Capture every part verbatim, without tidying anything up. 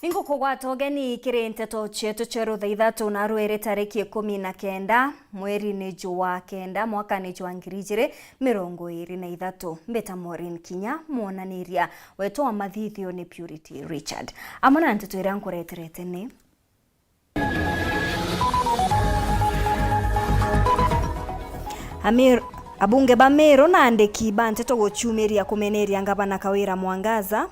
Ingukugwata ugeni kiri nteto cietu cia rutha ithatu na rwiri tariki ikumi na kenda mweri ni jwa kenda mwaka ni jwa ngiri ijiri mirongo iri na ithatu. Mbita Maureen Kinya, mwonaniria wetu wa mathithio ni Purity Richard. Amwe na nteto iria nkureterete ni Amir-, abunge ba Meru na andiki ba nteto guciumiria kumeneria ngavana Kawira Mwangaza.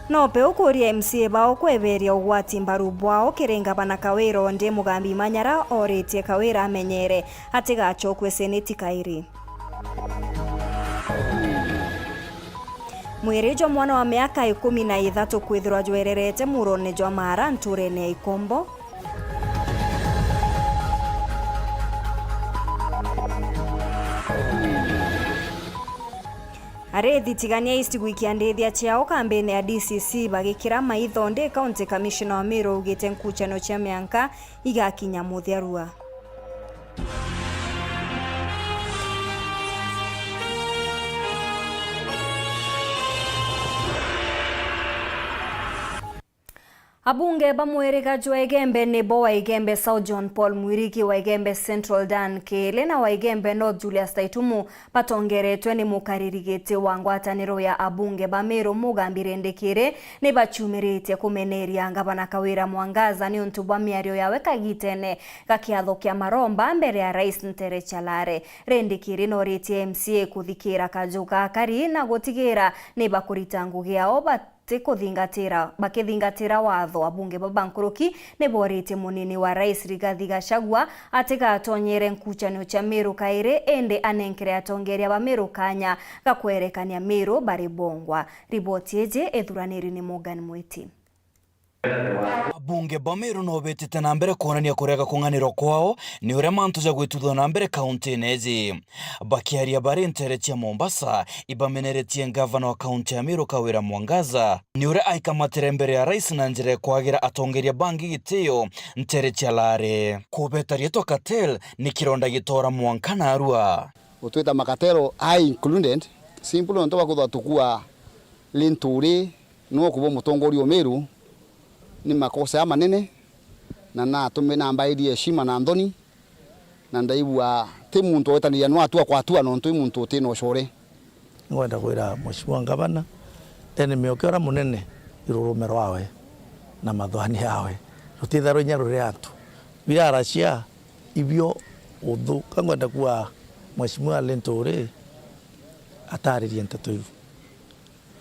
Nope ukuria M C A bao kweberia ugwati mbaru bwao kiri ngavana Kawira, undi Mugambi Manyara oritie Kawira amenyere atigacokue seneti kairi. Mwiri jwa mwana wa miaka ikumi na ithatu kwithirwa jwererete murone jwa Mara nturene ya Ikombo. Arithi Tigania East gwikia ndithia ciao kambini ya D C C bagikira maitho ndi County Commissioner wa Meru augite nkuchano cia mianka igakinya muthia rua. Abunge ba mwiriga jwa Igembe nibo wa Igembe South John Paul Mwirigi, wa Igembe Central Dan Kiili na wa Igembe North Julius Taitumu batongeretwe ni mukariri giti wa ngwataniro ya abunge ba Meru Mugambi Rindikiri ni baciumiritie kumeneria ngavana Kawira Mwangaza niuntu bwa miario yawe kagitene ga kiatho kia maromba mbere ya Rais Ntere Chalare. Rindikiri noritie M C A kuthikira kaju ga kari na gutigira ni bakurita ngugi yao batikuthingatira, bakithingatira watho. Abunge baba nkuruki ni boritie munini wa Rais Rigathi Gachagua atigatonyere nkuchanio cia Meru kairi, indi anenkere atongeria ba Meru kanya ga kwerekania Meru bari bongwa. Riboti iji ithuraniri ni Morgan Mwiti. Abunge ba Meru no betite na mbere kwonania kurega kung'anirwa kwao ni uria mantu ja gwituthwa na mbere kaunti-ini iji. Bakiaria bari ntere cia Mombasa, ibameneretie ngavana wa kaunti ya Meru Kawira Mwangaza ni uria aikamatire mbere ya rais na njira ya kwagira atongeria bangi gitio ntere cia Lare. Kubeta riitwa cartel ni kironda gitora mwanka narua. Gutwita makatero a included, simply nontu bakwithwa tukua Linturi niwe ukuba mutongoria o Meru, ni makosa jamanene, na natume nambairie heshima na nthoni, na ndaigua ti muntu wetaniria nwatua kwatua nontu i muntu utina ucore. Ngwenda kwira Mheshimiwa Ngavana, enemy oke uria munene i rurume rwawe na mathwani yawe. Rutitharwa inya ruri antu. Biraracia ibio uthu. Ka ngwenda kuga Mheshimiwa Linturi ataririe nteto iu.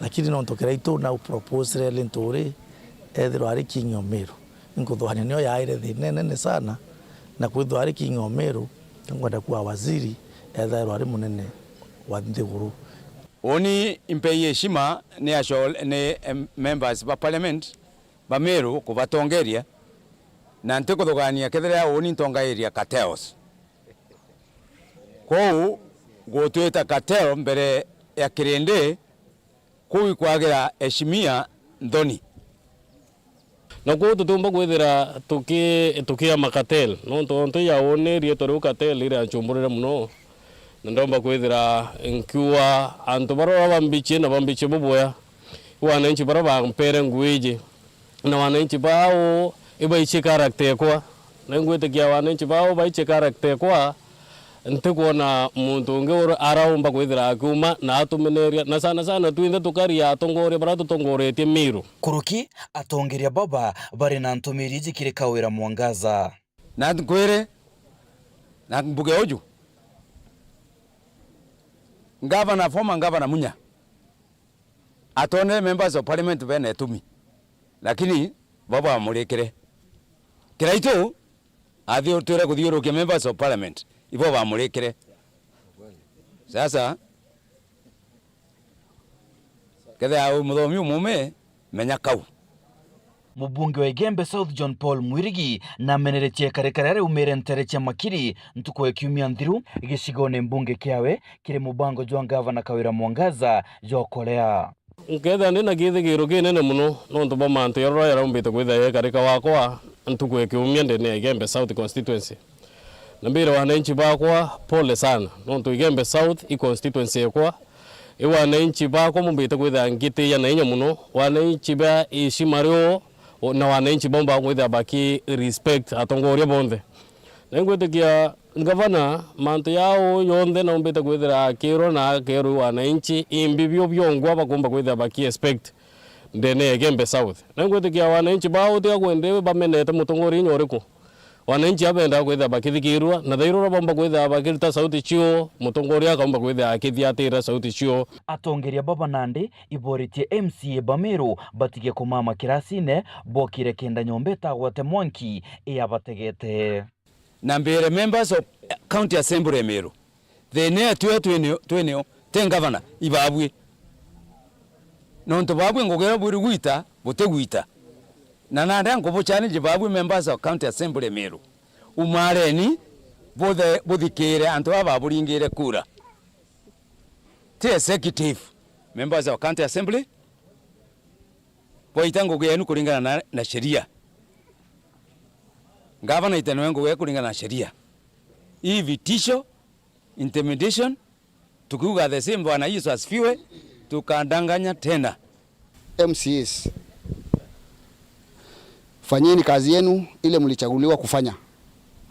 Lakini nontu Kiraitu na uproposire Linturi ethirwa ari King o Meru, inkuthwania nio yaire thina inene sana, na kwithirwa ari King o Meru, ka ngwenda kuga waziri ethairwa ari munene wa nthiguru. Uni impei heshima ni aco-, ni, em, members ba parliament ba Meru kubatongeria, na ntikuthugaania kethira uni ntongairia cartels. Kwou gutwita cartel mbere ya kirindi, kuu ikwagira heshimia nthoni. Na kwou tutiumba kwithira tuki-, tukia makatel, nontu ontu ya uni riitwa riu cartel irianchumburire mono, na ndomba kwithira nkiuga antu baria bambichie na bambichie bubwea, i wananchi baria bampere ngugi iji, na wananchi bao ibaichie character ekwa, na ingwitikia wananchi bao baichie character ekwa, ntikwona muntu ungi ura-, araumba kwithira akiuma na atumeneria, na sana sana twinthe tukaria atongoria baria tutongoretie Meru. Kuruki atongeria baba bari na ntumiri iji kiri Kawira Mwangaza. Na nkwire, na mbuge uju, Ngavana, former Ngavana Munya, atonere members of parliament bena itumi, lakini bo bamurikire. Kiraitu athiurutire kuthiurukia members of parliament, ibo bamurikire. Sasa, kethira wi muthomi umume, menya kau. Mubunge wa Igembe South John Paul Mwirigi nameneretie ikarikara riaumire ntere cia Makiri ntuku ya kiumia nthiru gicigone mbunge kiawe kiri mubango jwa ngavana Kawira Mwangaza jwa ukorea. Nkethira ndi na kithigiro kinene mono nontu bwa mantu jarura jaraumbite kwithira jekarika wakwa ntuku ya kiumia ndene ya Igembe South constituency. Na mbire wananchi bakwa, pole sana, nontu Igembe South i constituency ekwa, I wananchi bakwa mbumbite kwithira ngitiia na inya mono, wananchi ba heshima rio, o, na wananchi baumba kwithira baki respect atongoria bonthe. Na ingwitikia ngavana mantu yao yonthe naumbite kwithira akirwa na akerwa i wananchi imbi bio biongwa bakumba kwithira baki expect ndene ya Igembe South. Na ingwitikia wananchi bao tiga kwende bamenete mutongoria inya uriku. Wananchi abendaa kwithira bakithikirua, na thaira uria baumba kwithira bakirita sauti cio, mutongoria akaumba kwithira akithiatira sauti cio. Atongeria baba nandi iboretie M C A ba Meru batige kumama kirasine, bokire kenda nyomba itagwate mwanki iyabategete. Na mbere members of County Assembly ya Meru, thina yetu twinio, twinio, ti ngavana, ibabui. Nontu babui ngugi iria bwiri gwita, butigwita. Na nandi nkubu challenge babui members of County Assembly Meru. Umareni, buthe-, buthikire antu aba baburingire kura. Ti executive, members of County Assembly, bwaita ngugi yenu kuringana na, na sheria. Ngavana aite nawe ngugi yake kuringana na sheria. Hii vitisho, intimidation, tukiuga the same, Bwana Yesu asifiwe, tukadanganya tena. M C As, fanyeni kazi yenu ile mlichaguliwa kufanya.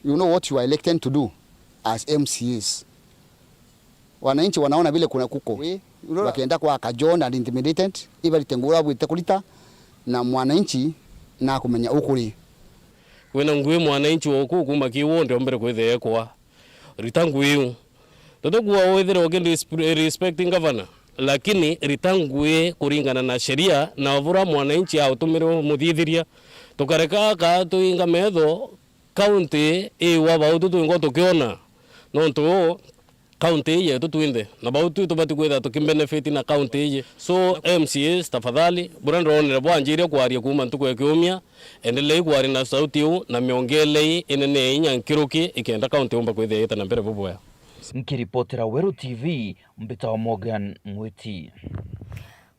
You know what you are elected to do as M C As. Wananchi wanaona vile kuna kuko. Wakienda kwa kajo na intimidated, ibarite nguo bwite kurita, na mwananchi nakumenya ukuri. Kwina ngui mwananchi woku kuma ki wonde ombere kwithekwa. Rita ngui iu. Tutikua withire uki dis-, respect governor, lakini rita ngui kuringana na sheria na bura mwananchi autumirwe muthithiria. Tukareka aka tuinga metho, county iwa bau tu twingwa tukiona. Nontu county ii yetu twinthe, na bau tu tubati kwithira tukibenefit na county ii. So, M C As, tafadhali, buria ndironire bwanjirie kwaria kuuma ntuku ya kiumia, endelei kwaria na sauti iu, na miongelei inene inya nkiruki, ikenda county yumba kwithia iita na mbere bubwega. Nkiripotera Weru T V, mbitawa Morgan Mwiti.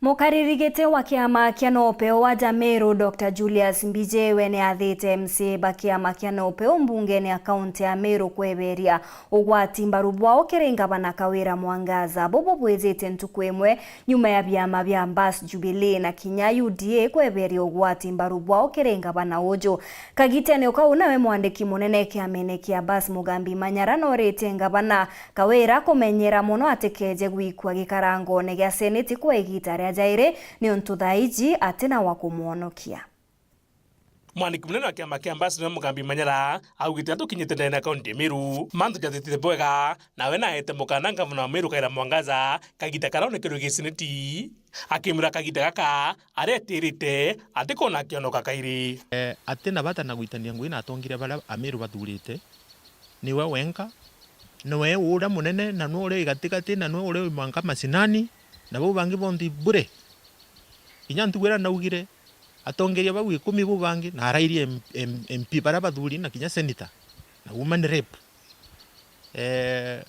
Mukariri giti wa kiama kia NOPEU wa Meru, Doctor Julius Mbije, we ni athite M C A ba kiama kia NOPEU mbungene ya kaunti ya Meru kweberia ugwati mbaru bwao kiri ngavana Kawira Mwangaza. Bubu bwijitie ntuku imwe nyuma ya biama bia Mbas, Jubilee na kinya U D A kweberia ugwati mbaru bwao kiri ngavana uju. Kagitene o kau nawe mwandiki munene kiamene kia Mbas Mugambi Manyara noritie ngavana Kawira kumenyera mono atikeeje gwikua gikarangone gia seneti kwa igiita ria jairi, niuntu thaa iji atina wa kumwonokia. Mwandiki munene wa kiama kia Mbas niwe Mugambi Manyara augite atukinyite ndene ya kaunti ya Meru, mantu jatitite bwega, nawe naete mukana ngavana wa Meru Kawira Mwangaza kagita karia onekerwe gi seneti, akimwira kagita gaka aretirite atikona akionoka kairi. Eh, atina bata na gwitania ngugi na atongeria baria Ameru bathurite. Niwe wenka, niwe uria munene, na niwe uria wi gatigati, na niwe uria wi mwanka macinani, na bau bangi bonthe ibure. Kinya ntuku iria naugire, atongeria bau ikumi bau bangi, na arairie M-, M-, M P baria bathuri, na kinya senator, na woman rep. Eh,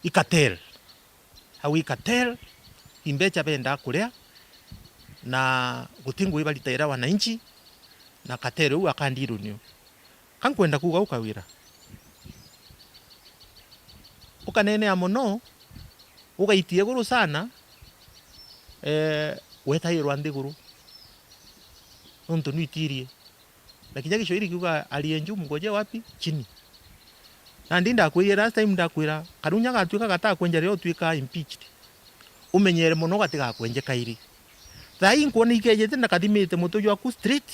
i cartel. Au i cartel, i mbecha bendaa kuria, na guti ngugi baritaira wananchi, na cartel uu akandirunio. Ka nkwenda kuuga u Kawira, ukanenea mono, ugaitia iguru sana, eh, wetairwa nthiguru, nontu nwitirie. Na kinya Kiswahili kiuga, "Aliye juu mngoje wapi? Chini." Nandi ndakwirire last time, ndakwira, Karunya gatuika gatakwenja riria utuika impeached, umenyere mono gatigakwenje kairi. Thaa ii nkwona ikejete na kathimite mutwe jwaku straight,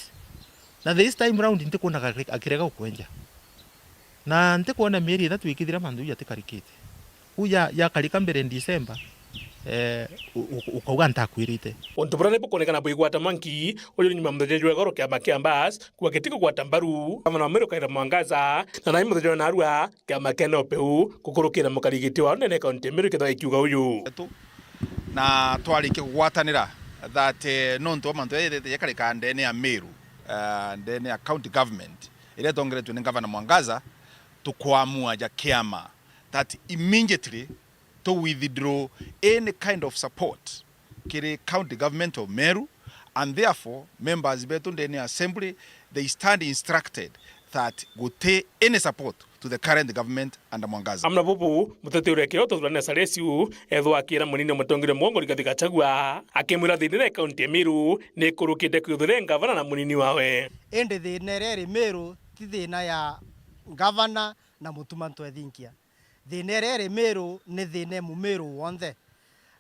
na this time round ntikwona gaki-, akirega gukwenja. Na ntikwona mieri ithatu ikithira mantu jau jatikarikite. Kuu ja-, jakarika mbere December, eh, u-, u-, ukauga ntakwirite. Untu buria ni bukwonekana bwigwata mwanki uju nyuma muthenya jwa igoro kiama kia Mbas kuga gitikugwata mbaru gavana wa Meru Kawira Mwangaza, na nai muthenya jwa narua kiama kia NOPEU gukurukira mukarigiti wao nene kaunti ya Meru kethwa ikiuga uju. Na twarikia kugwatanira that, eh, nontu bwa mantu jaja jakarika ndene ya Meru, eh, ndene ya county government iria itongeretue ni gavana Mwangaza, tukwamua ja kiama that immediately to withdraw any kind of support kiri county government of Meru, and therefore members betu ndene ya assembly, they stand instructed that guti any support to the current government under Mwangaza. Amwe na bubu, muteteri wa Kioto Thuranira Salesiu ethwa akira munini wa mutongeria Mgongo Rigathi Gachagua, akimwira thina iri kaunti ya Meru ni ikurukite kwithirwa iri ngavana na munini wawe. Indi thina iria iri Meru ti thina ya ngavana na Mutuma M'Ethingia. Thina iria iri Meru ni thina ya Mumiru wonthe.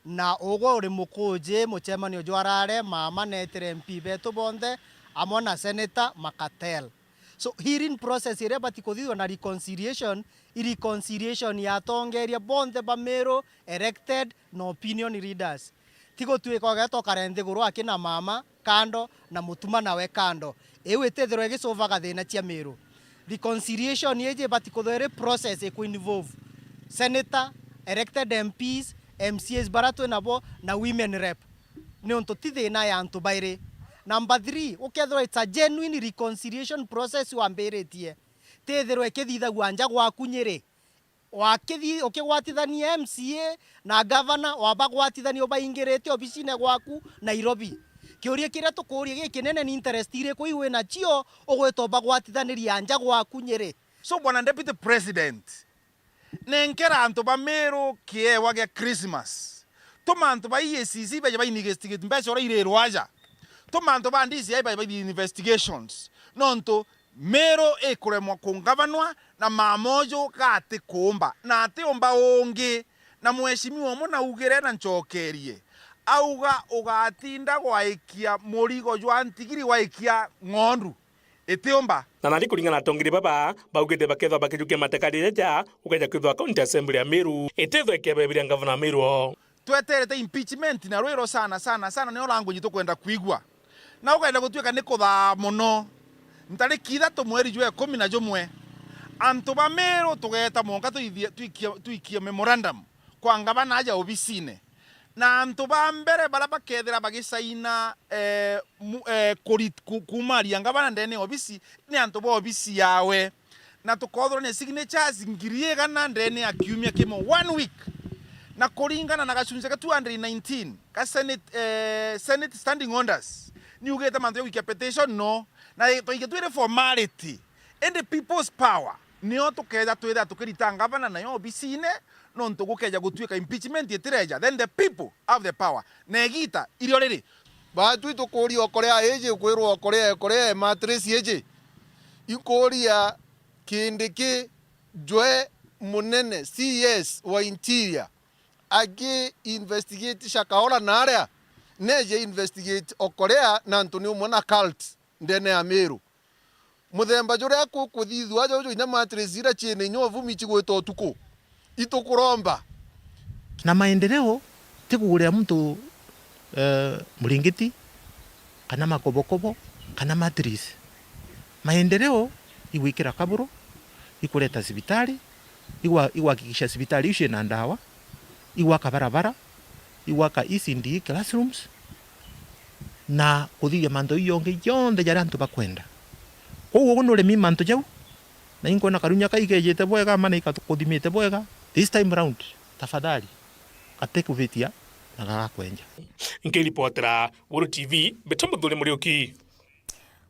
Na ugwe uri mukuji, mucemanio jwa arare, mama neetire M P betu bonthe, amwe na Senator Makatel. So, healing process iria ibati kuthithwa na reconciliation, i reconciliation ya atongeria bonthe ba Meru, elected na opinion leaders. Ti gutuika ugeeta ukare nthiguru akina mama kando na Mutuma nawe kando. Iu itithirwa igisolvaga thina cia Meru. Reconciliation iji ibati kuthirwa iri process iku involve senator, elected M Ps, M C As bara twi nabo na women rep. Niuntu ti thina ya antu bairi. Number three, ukethirwa it's a genuine reconciliation process wambiritie, tithirwa ikithithagua nja gwaku Nyeri. Wakithi-, ukigwatithania M C A na gavana, wabagwatithania ubaingirite obicine gwaku Nairobi. Kiuria kiria tukuuria gikinene ni interest iriku iu wina cio ugwita ubagwatithaniria nja gwaku Nyeri? So, Bwana Deputy President, nenkera antu ba Meru kiewa gia Christmas. Tuma antu ba E A C C baje ba investigate mbeca uria irirwa aja. Tuma antu ba D C I baje ba investigations. Nontu Meru ikuremwa kungavanwa na mama uju gati kuumba, na atiumba ungi. Na mheshimiwa umwe naugire na ncokerie, auga ugatinda gwaikia murigo jwa ntigiri gwaikia ng'ondu. Itiumba. Na nari kuringana na atongeria baba, baugite bakethwa bakijukia mateka riria ja ukeja kwithwa county assembly ya Meru itithwa ikiabebiria ngavana wa Meru oo. Tweterete impeachment na rwiro sana, sana, sana, niyo language tukwenda kwigua. Na ukeenda gutuika ni kuthaa mono. Ntariki ithatu mweri jwa ikumi na jumwe, antu ba Meru tugeeta mwanka tuithie-, twikie, twikie memorandum kwa ngavana aja obisine. Na antu ba mbere baria bakethira bagisaina, eh, mu-, eh, kuri-, ku-, kuumaria ngavana ndene ya obisi ni antu ba obisi yawe. Na tukothurania signatures ngiri igana ndene ya kiumia kimwe, one week. Na kuringana na gacunji ga two hundred nineteen ga Senate, eh, Senate Standing Orders, ni ugite mantu ja gwikia petition no, na twaikia twire formality. Indi people's power nio tukeja twithira tukirita ngavana nayo obisine, nontu gukeja gutuika impeachment itireja, then the people have the power. Na igita irio riri. Baatwi tukuuria okorea iji, kwirwa okorea, okorea matress iji. Inkuuria Kindiki jwe munene C S wa Interior aki investigate Shakahola na aria neje investigate okorea na antu ni umwe na cult ndene ya Meru. Muthemba juria kukuthithua aja uju inya matress iria ciina inya uvumi cigwita utuku. Itukuromba. Na maendeleo ti kuguria muntu, eh, muringiti, kana makobokobo, kana matress. Maendeleo igwikira kaburo, ikureta cibitari, igwa-, igwakikisha cibitari iu ciina ndawa, igwaka barabara, igwaka E C D E classrooms, na kuthithia mantu jau jongi jonthe jaria antu bakwenda. Kwou ugu nurimi mantu jau, na inkwona karunya kau ikejite bwega, ama na ikakuthimite bwega, this time round, tafadhali, gati kuvitia na gagakwenja. Nkiripotera Weru T V, Beto Muthuri Muriuki.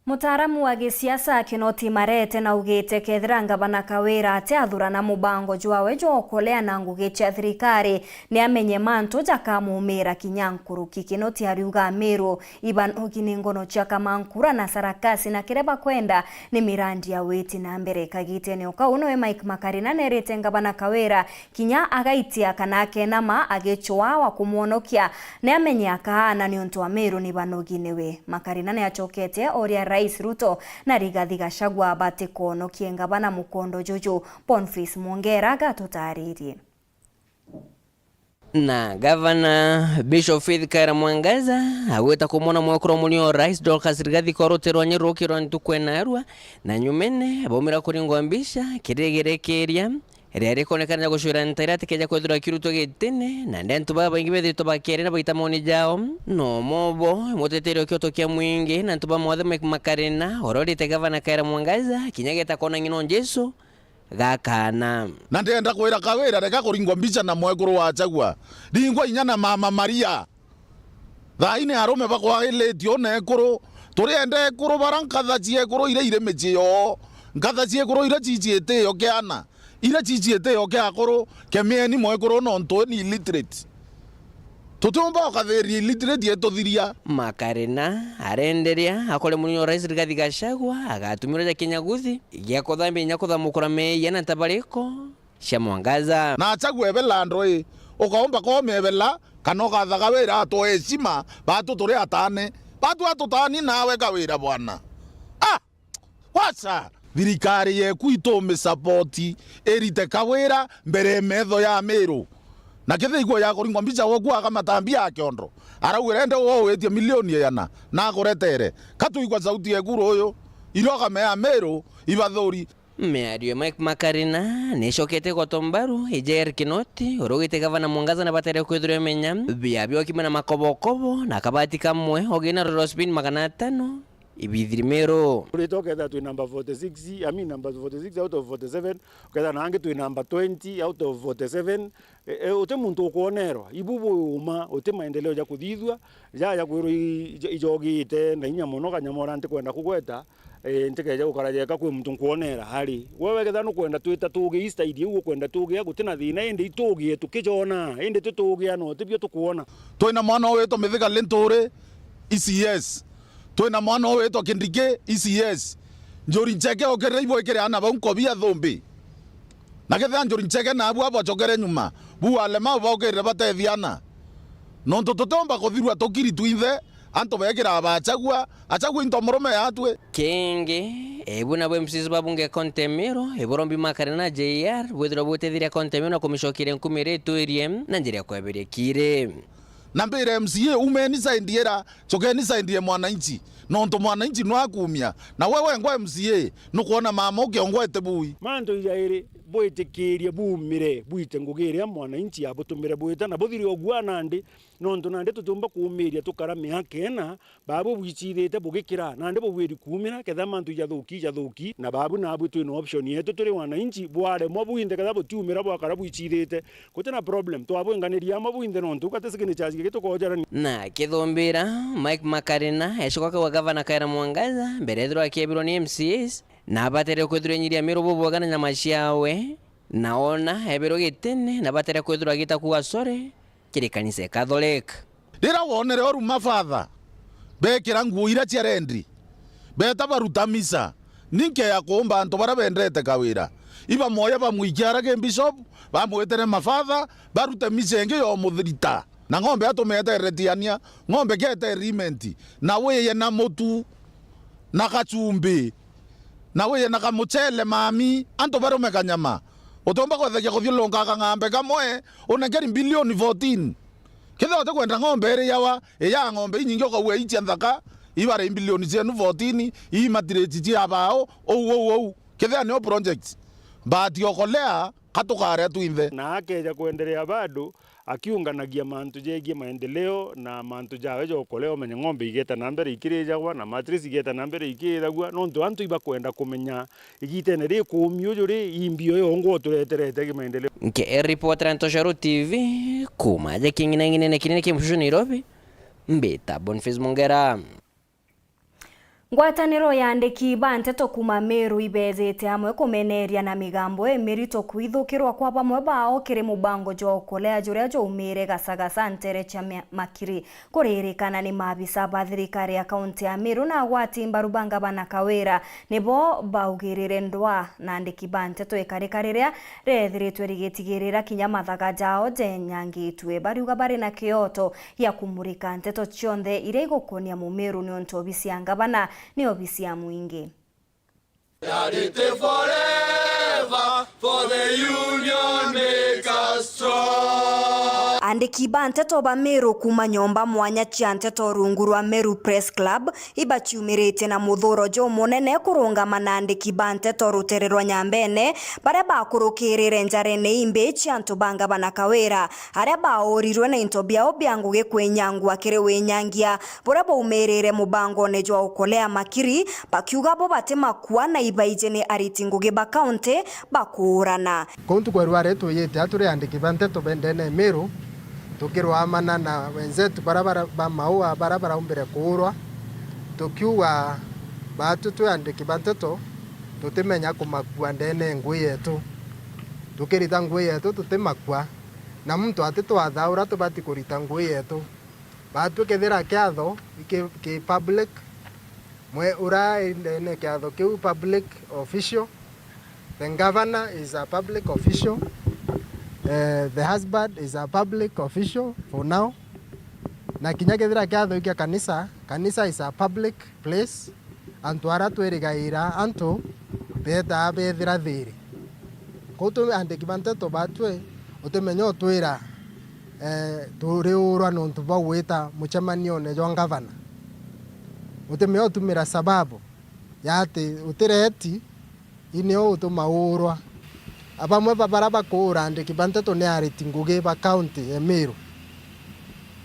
Mutaaramu wa gisiasa Kinoti Marete naugite kethira ngavana Kawira atiathurana mubango jwawe jwa ukolea na ngugi cia thirikari, ni amenye mantu jakamuumira kinya nkuruki. Kinoti ariuga Amiru ibanogi ni ngono cia Kamankura na Sarakasi, na kiria bakwenda ni mirandi ya witi na mbere. Kagitene o kau nowe Mike Makarina nerite ngavana Kawira kinya agaitia kana akenama agicwaa wa kumwonokia, ni amenye akaana niuntu Amiru ni banogi niwe. Makarina ni acoketie oria Rais Ruto na Rigathi Gachagua batikoonokie ngavana mukondo juju. Boniface Mwongera agatutaaririe. Na gavana Bishop Faith Kaira Mwangaza agwita kumwona mwekuru wa munio Rais Dorcas Rigathi Koruti rwa Nyeri rukiri rwa ntuku ena arua, na nyumene baumira kuringwa mbica kirigirekeria riria rikonekana ja gucwira ntaira atikeja kwithirwa akirutwa gitine, na ndentu babaingi bethiritwe bakiaria na baita maoni jao. No mobo muteteri wa kioto kia mwingi na antu ba mawatho Mike Makarina, uria urite gavana Kaira Mwangaza, kinya geta kona ng'ina o Jesu gakana. Na ndenda kwira Kawira, reka kuringwa mbica na mwekuru wa Gachagua. Ringwa inya na mama Maria. Thaai ni arume bakwagiritie una ekuru. Turienda ekuru bara nkatha cia ekuru iria iri micii yoo. Nkatha ciekuru iria ciciitio kiana, iria ciciitio kia akuru, kemieni mwekuru nontu ni illiterate. Tutiumba ukathiria illiterate ituthiria. Makarina arenderia akore munini wa Rais Rigathi Gachagua agatumirwa ja kinyaguthi gia kuthambia inya kuthamukura meeyia na ntabariko cia Mwangaza. Na Gachagua ebela andu ii, ukaumba komebela kana ukatha Kawira atwe heshima, batu turi atane. Batu atutani nawe Kawira bwana. Ah! Wacha! Thirikari yeku itumisapoti irite Kawira mbere ya metho ya Miru. Na kethira igua yakoringwa mbica gwaku akamata mbia ya kiondo, arauga rende uwe uwitie milioni igana na akuretere. Ka tuigua sauti yeku ruuyu, iroka mea Miru ibathuri. Miario ya Mike Makarina nicokete gwato mbaru ija Eric Kinoti, uria ugite gavana Mwangaza na batere kwithirwa imenya bia biokima na makobokobo na kabati kamwe ogina roro spin magana atano. Ibithiri Miru. Urite ukethira twi namba forty six, I mean, namba forty six out of forty seven, ukethira na angi twi namba twenty out of forty seven. E, e, uti muntu ukwonerwa. Ibu bwi uma, uti maendeleo ja kuthithua, ja, ja kwirwa i-, i-, ijogite na inya mono, kanyamora ntikwenda kugweta, e, ntikeja gukara jeka kwi muntu nkwonera ari. Wewe kethira nukwenda twita tugi i style iu ukwenda tugia, guti na thina, indi itugie tukijona, indi titugia no tibio tukwona. Twina mwana uu witwa Mithiga Linturi, E C S. Twina mwana uu witwa Kindiki, E C S. Njuri Ncheke ukirira ibwikire aana bau nkobi ya thumbi. Na kethira Njuri Ncheke naabu abacokere nyuma, bu alema baukirire batethia aana. Nontu tutiumba kuthirua tukiri twinthe, antu beekira Gachagua, Gachagua into murume yatwi. Kingi, ibu nabo M Cs ba bunge ya kaunti ya Meru, iburombi Makarina na J R, bwithirwa bwitithiria kaunti ya Meru na kumicokeria nkumi iria itwirie na njira ya kweberia kiri. Na mbire M C A, umeni side ira, cokeni side ya mwananchi. Nontu mwananchi nwakumia. Na we wengwa M C A, nukwona mama ukiongwete bui. Mantu jairi, bwitikirie bumire, bwite ngugi iria mwananchi abutumire bwita, na buthire ugua nandi, nontu nandi tutiumba kuumiria tukara miaka ina, babu bwicithite bugikira, nandi bubwiri kuumira, kethira mantu ijathuki, ijathuki, na babu nabwi twina option yetu turi wananchi, bwaremwa bwinthe kethira butiumira bwakara bwicithite. Guti na problem, twabwinganiria amwe bwinthe nontu gati signatures gigi tukojarania. Na akithumbira, Mike Makarina ecoka akauga gavana Kawira Mwangaza, mbere ethirwa akiebirwa ni M C As, na abatere kwithirwa enyiria Miru bubwega na nyama ciawe, na ona ebirwe gitene, na abatere kwithirwa agita kuuga sorry kiri kanisa ya Catholic. Riria wonere oru mafatha bekira nguo iria cia rendi, beeta baruta misa, ni nkeya kuumba antu baria bendete Kawira. Ibamoya bamwikia ara ki bishop, bamwitere mafatha, barute misa ingi ya umuthirita. Na ng'ombe atumetere tiania, ng'ombe kete rimenti, na wiye na mutu, na kachumbi, na wiye na kamuchele mami, antu barume kanyama. Utiumba kwethagia kuthiurunka kang'ambe kamwe, unengeri bilioni fourteen. Kethira utikwenda ng'ombe iri yawa, iya ng'ombe inyingi ukauga icia nthaka, ibare imbilioni cienu fourteen, ii matiriti cia bao, ou, ou, ou. Kethira nio project, but okolea, ka tukaria twinthe. Na akeja kwenderea bado, akiunganagia mantu jegie maendeleo na mantu jawe ja okolea, umenye ng'ombe igeta na mbere ikirijagwa, na matresi igeta na mbere ikiragua, nontu antu ibakwenda kumenya Igitene rikuumi uju ri, i mbio yongwa utureterete ki maendeleo. Nkiripotera Ntoshoro T V, kuuma aja king'inang'inene kinene kia mucucu Nairobi, mbita Boniface Mongera. Ngwataniro ya andiki ba nteto kuuma Meru ibejete amwe kumeneria na migambo imirito kwithukirwa kwa bamwe bao kiri mubango jwa ukolea juria jaumire Gasagasa ntere cia Mia-, Makiri. Kuririkana ni maabisa ba thirikari ya kaunti ya Meru na agwati mbaru ba ngavana Kawira nibo baugirire ndwaa na andiki ba nteto ikarika riria rirethiritwe rigitigirira kinya mathaga jao jenyangitue. Bariuga bari na kioto gia kumurika nteto cionthe iria igukonia Mumiru, niuntu obisi ya ngavana ni obisi ya mwingi. Solidarity forever, for the union make us strong. Andiki ba nteto ba Meru kuuma nyomba mwanya cia nteto rungu rwa Meru Press Club ibaciumiritie na muthuro jumunene kurungama na andiki ba nteto rutere rwa Nyambene, baria bakurukirire njarene imbi cia antu ba ngavana Kawira, aria baorirwe na into biao bia ngugi kwinyangwa kiri winyangia buria baumirire mubangone jwa ukolea Makiri, bakiuga bo bati makua na ibaiji ni ariti ngugi ba kaunti bakuurana. Kuu ntuku ya ruari twiyite a turi andiki ba nteto bendene Miru, tukirwamana na wenzetu bara, bara ba Maua bara baraumbire kuurwa, tukiuga baatu twi andiki ba nteto, Tutimenya kumakua ndene ngui yetu. Tukirita ngui yetu, tutimakua. Na muntu atitwatha uria tubati kurita ngui yetu. Batwi kethira kiatho ki, ki public, mwe uria ndene kiatho kiu public official, the governor is a public official, eh, the husband is a public official for now, na kinya kethira kiatho kia kanisa, kanisa is a public place, antu aria twirigaira antu beetaa beethira thiiri. Kwou twi aandiki ba nteto batwi, utimenya utwira, eh, turiurwa nontu bwa gwita mucemanione jwa ngavana. Utimenya utumira sababu ya ati utireti, ii nio utuma uurwa. A bamwe ba baria bakuura aandiki ba nteto ni ariti ngugi ba kaunti ya Meru.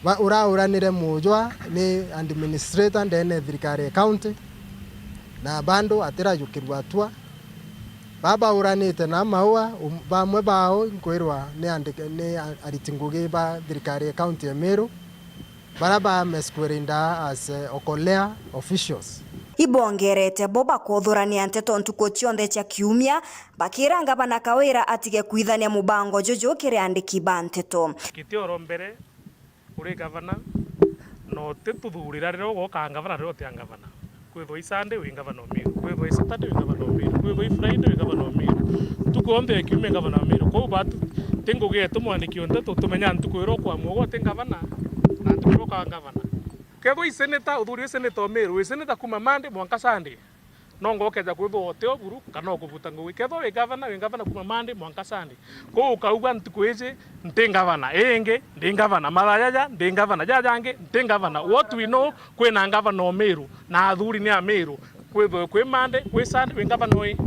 Ba-, urauranire mujwa ni administrator ndene ya thirikari ya kaunti, na bado atirajukirwa atua. Ba bauranite na Maua, um, bamwe bao nkwirwa ni andike-, ni a-, ariti ngugi ba thirikari ya kaunti ya Meru, baria ba masquerade as, eh, Okolea officials. Ibongerete bo bakothurania nteto ntuku cionthe cia kiumia, bakira ngavana Kawira atige kwithania mubango juju kiri andiki ba nteto. Kiti oro mbere, uri ngavana, na utituthurira riria ugoka ngavana, riria utia ngavana. Kwithwa i Sunday wi ngavana o Meru, kwithwa i Saturday wi ngavana o Meru, kwithwa i Friday wi ngavana o Meru. Ntuku yonthe ya kiumia ngavana o Meru. Kwou batu, ti ngugi yetu mwandiki o nteto, tumenya ntuku iria ukwamua ugwe uti ngavana, na ntuku iria ukaa ngavana. Kethwa i seneta, uthuri i seneta o Meru, wi seneta kuma Monday mwanka Sunday. No ngokeja kwithwa uti o buru kana ukubuta ngugi. Kethwa wi ngavana, wi ngavana kuma Monday mwanka Sunday. Kwou ukauga ntuku iji nti ngavana, ii ingi ndi ngavana, mathaa jaja ndi ngavana, jaja jangi nti ngavana. What we know, kwina ngavana o Meru, na athuri ni a Meru. Kwithwe kwi Monday, kwi Sunday, wi ngavana ui.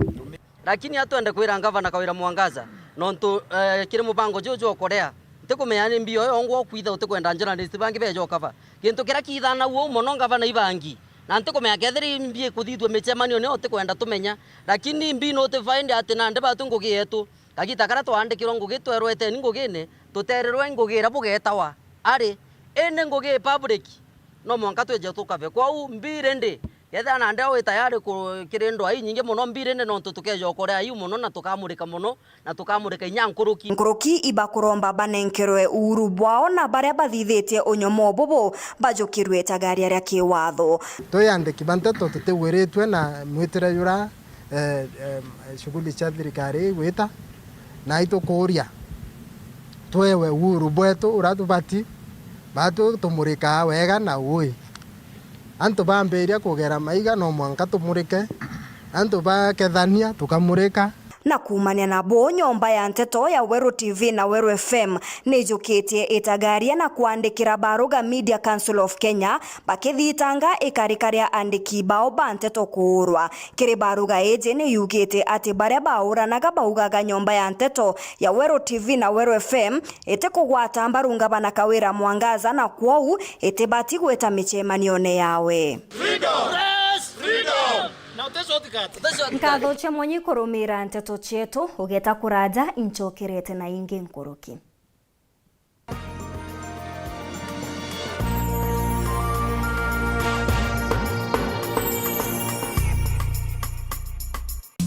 Lakini atwende kwira ngavana Kawira Mwangaza, nontu, eh, kiri mubango juju jwa Okolea, ntikumenya ni mbio yo ngwa kwitha utikwenda journalist bangi beja ukava. Gintu kiria kiithana uu mono ngavana ibangi, na ntikumenya kethira imbi ikuthithua micemanio nio utikwenda tumenya, lakini imbi notified ati nandi batu ngugi yetu. Kagita karia twaandikirwe ngugi, twerwe eteni ngugine, tuterirwe ngugi iria bugetawa ari, indi ngugi i public, no mwanka twije tukave. Kwou mbiri ndi, kethira nandi wi tayari ku-, kiri ndwaa inyingi mono, mbiri ndi nontu tukeja Okolea iu mono na tukamurika mono, na tukamurika inya nkuruki. Nkuruki ibakuromba banenkerwe uuru bwao na baria bathithitie unyomo bubu bajukirue itagaria ria kiwatho. Twi andiki ba nteto tutigwiritue na mwitire jura eh, eh, shughuli cia thirikari igwita, na itukuuria twewe uhuru bwetu uria tubati, batu tumurikaa wega na ui. Antu bambiria kugera maiga, no mwanka tumurike. Antu bakethania, tukamurika. Na kuumania na buu, nyomba ya nteto ya Weru T V na Weru F M nijukitie itagaria na kwandikira Baruga Media Council of Kenya, bakithitanga ikarika ria andiki bao ba nteto kuurwa. Kiri Baruga iji ni yugite ati baria bauranaga baugaga nyomba ya nteto ya Weru T V na Weru F M itikugwata mbaru ngavana Kawira Mwangaza, na kwou itibati gwita micemanione yawe. Freedom! Press! Freedom! Na uti shortcut. Nkatho cia mwanyi kurumira nteto cietu, ugeta kuraja incokerete na ingi nkuruki.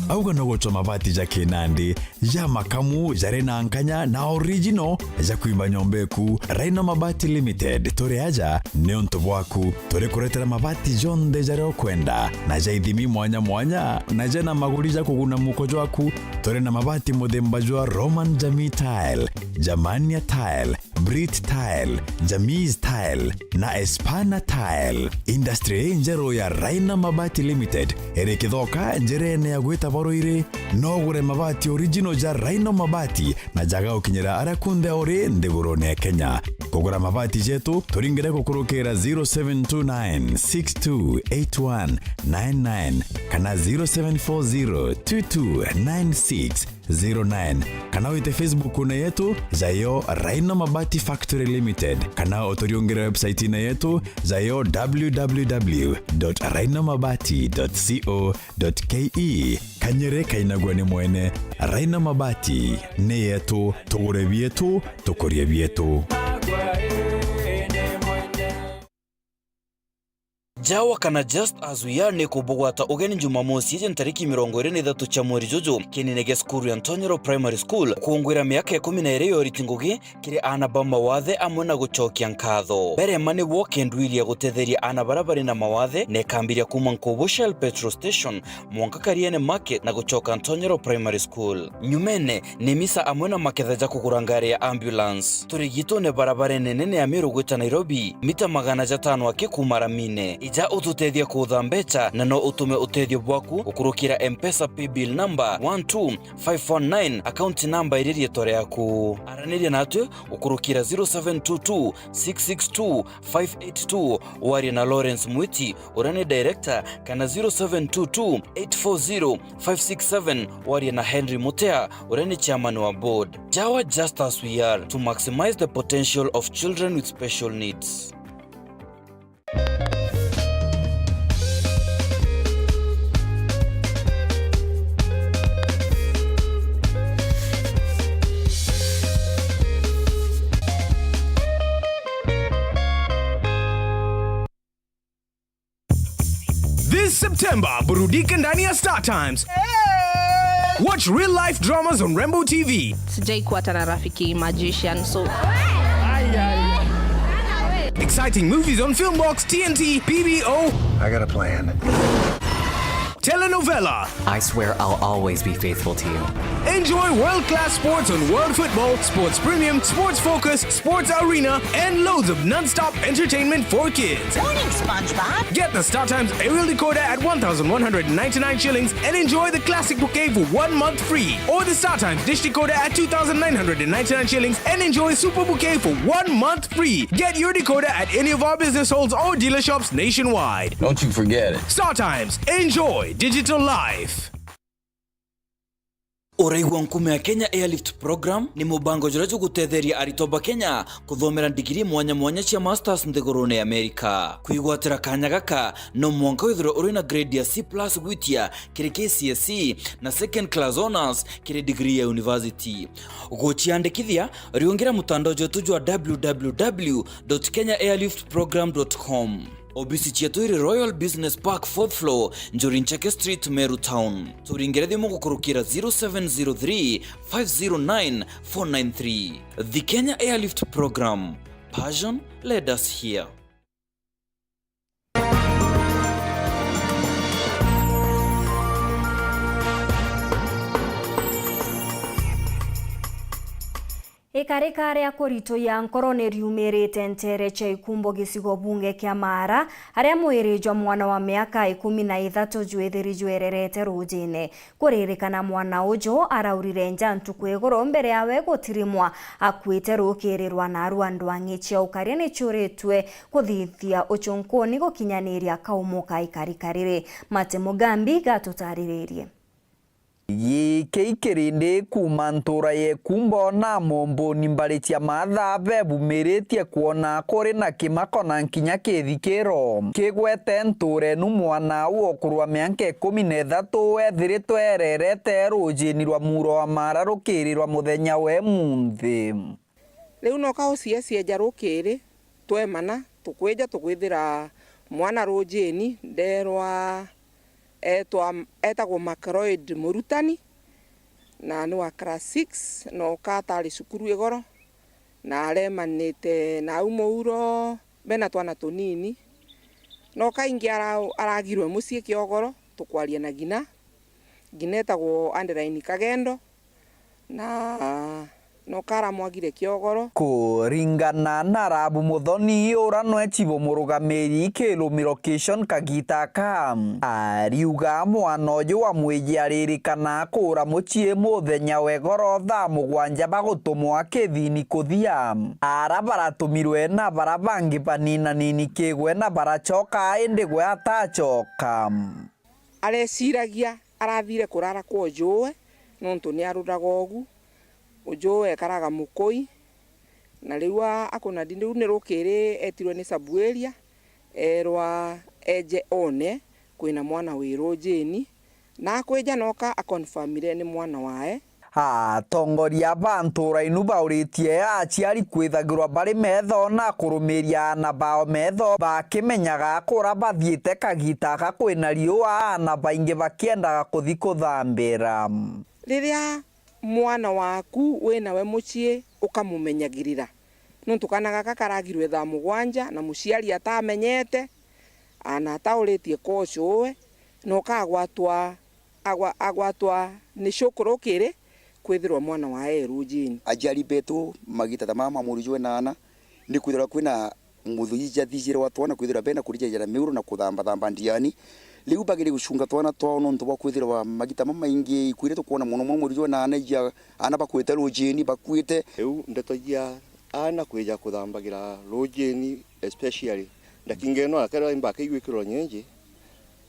Auga no gucwa mabati ja kinandi, ja makamu, jari na nkanya na original, ja kwimba nyomba eku. Rhino Mabati Limited, turi aja niuntu bwaku. Turi kuretera mabati jonthe jaria ukwenda, na ja ithimi mwanya mwanya, na jena maguri ja kuguna muko jwaku. Turi na mabati muthemba jwa Roman Jamii Tile, Germania Tile, Brit Tile, Jamis Tile na Espana Tile. Industry injeru ya Rhino Mabati Limited iri Kithoka, njirene ya gwita Baruiri. No ugure mabati original ja Rhino Mabati na jaga gukinyira aria kunthe uri nthigurune ya Kenya. Kugura mabati jetu, turingire gukurukira zero seven two nine six two eight one nine nine kana zero seven four zero two two nine six zero nine, kana wite Facebook-une yetu, jayo Rhino Mabati Factory Limited, kana uturiungire website-ine yetu, jayo w w w dot rhino mabati dot co dot k e. Kanyere kainagua ni mwene. Rhino Mabati ni yetu, tugure bietu, tukurie bietu. Jawa kana Just As We Are ni kubugwata ugeni Jumamosi iji ntariki mirongo iri na ithatu cia mweri juju, kienine gia cukuru ya Ntonyero Primary School, kungwira miaka ikumi na iri ya uriti ngugi kiri aana ba mawathe amwe na gucokia nkatho. Mbere ma ni walk and wheel ya gutetheria aana baria bari na mawathe, na ikambiria kuuma Nkubu Shell Petrol Station mwanka Kariene Market na gucoka Ntonyero Primary School. Nyumene ni misa amwe na maketha ja kugura ngari ya ambulance. Turigitune barabarene nene ya Meru gwita Nairobi, mita magana jatano aki kuuma ramine. Ija ututethie kuutha mbeca, na no utume utethio bwaku gukurukira M-Pesa paybill number one two five one nine, account number iri rietwa riaku. Araniria natwe gukurukira zero seven two two six six two five eight two, warie na Lawrence Mwiti, uria ni director, kana zero seven two two eight four zero five six seven, warie na Henry Mutea, uria ni chairman wa board. Jawa Just As We Are, to maximize the potential of children with special needs. This September, burudika ndani ya Star Times. Watch real life dramas on Rainbow T V. Sijai kuwa hata na rafiki magician, so. Exciting movies on Filmbox, T N T, P B O. I got a plan. Telenovela. I swear I'll always be faithful to you. Enjoy world-class sports on World Football, Sports Premium, Sports Focus, Sports Arena, and loads of non-stop entertainment for kids. Morning, SpongeBob. Get the StarTimes aerial decoder at one thousand one hundred ninety-nine shillings and enjoy the classic bouquet for one month free. Or the StarTimes dish decoder at two thousand nine hundred ninety-nine shillings and enjoy super bouquet for one month free. Get your decoder at any of our business halls or dealer shops nationwide. Don't you forget it. StarTimes. Enjoy digital life. Uraigua nkume ya Kenya Airlift Program ni mubango juria jugutetheria aritwa ba Kenya kuthomera ndigiri mwanya mwanya cia masters nthigurune ya Amerika. Kwigwatira kanya gaka, no mwanka withirwe uri na grade ya C plus gwitia kiri K C S E na second class honours kiri degree ya university. Guciandikithia, riungira mutandao jwetu jwa w w w dot kenya airlift program dot com. Obisi cietu iri Royal Business Park, fourth floor, Njuri Ncheke Street, Meru Town. Turingire thimu gukurukira zero seven zero three five zero nine four nine three. The Kenya Airlift Program. Passion led us here. Ikarika ria kurituya nkoro ni riumirite nteere cia Ikumbo gicigo bunge kia Maara, aria mwiri jwa mwana wa miaka ikumi na ithatu jwithiri jwererete ruujine. Kuririkana mwana uju araurire nja ntuku iguru mbere yawe gutirimwa akuite ruukiri rwa naarua ndwang'i cia ukaria ni ciuritue kuthithia ucunkuni gukinyaniria kaumo ka ikarika riri. Mate Mugambi gatutariririe. Giki kirindi kuuma ntuura ya Ikumbo na Momboni mbari cia Maatha bebumiritie kwona kuri na kimako na nkinya kithikiro. Kigwete ntuura inu mwana u ukurwa mianka ikumi na ithatu ethiritwe ererete ruujini rwa muuro wa Maara rukiiri rwa muthenya wa imunthi. Riu noka uciecieja rukiiri, twemana, tukwija tukwithira mwana ruujini, ndeerwa etwa, etagwo Macroid Murutani, na ni wa class six, noka atari cukuru igoro, na aremanite nau muuro, bena twana tunini. Noka ingi ara-, aragirwe mucii kiogoro, tukwaria na ngina, ngina etagwo Adeline Kagendo, na noka aramwagire kiogoro. Kuringana na Rabu Muthoni, ura nwe chibo murugamiri Kiilu Location kagita aka, ariuga mwana uyu wa mwiji aririkana kuura mucii muthenya wa igoro thaa mugwanja bagutumwa kithini kuthia. Ara baratumirwe na bara bangi baninanini kigwe na baracoka, indi gwe atacoka. Areciragia arathire kurara kwa ujuwe, nontu ni aruraga ugu. Ujuwe ekaraga Mukui, na riu a-, akuna ndi-, riu ni rukiri etirwe ni sub area, erwa eje one kwina mwana wi ruujini, na akwija noka aconfirmire ni mwana wae. Atongoria ba ntuura inu bauritie aciari kwithagirwa bari metho na kurumiria aana bao metho, bakimenyaga kura bathiite kagita ga kwina riua, aana baingi bakiendaga kuthi kuthambira. Riria mwana waku winawe mucii, ukamumenyagirira, nontu kaana gaka karagirwe thaa mugwanja na muciari atamenyete, ana atauritie kocuwe, na ukagwatwa, agwa-, agwatwa ni cukuru kiri kwithirwa mwana wae rujini. Aciari betu magita ta mama murijwe na ana, ni kwithirwa kwina muthuji jathijirwa twana kwithirwa bena kurijajana miuro na kuthambathamba ndiani. Riu bagiri gucunga twana twao nontu bwa kwithirwa magita mamaingi ikwire tukwona mono mono murijwe na ana ija ana bakwite rujini, bakwite. Riu ndeto ija ana kwija kuthambagira rujini, especially ndakinga ino akerwa imba akaigwikirwa nyenje,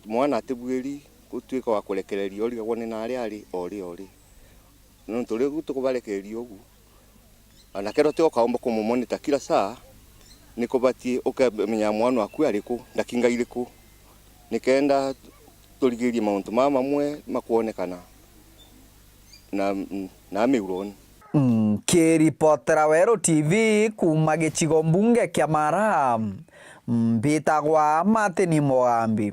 mwana atibuiri gutuika wa kurekereria urigagwa ni naria ari ori ori. Nontu riu tukubarekereria ugu, ana kerwa ti ukaomba kumumonita kila saa, ni kubatie ukamenya mwana waku ari ku, ndakinga iriku, nikenda turigirie mauntu mama mamwe makwonekana na, na miuroni. Nkiripotera Weru T V kuuma gicigo mbunge kia Mara, mbitagwa Martin Mugambi.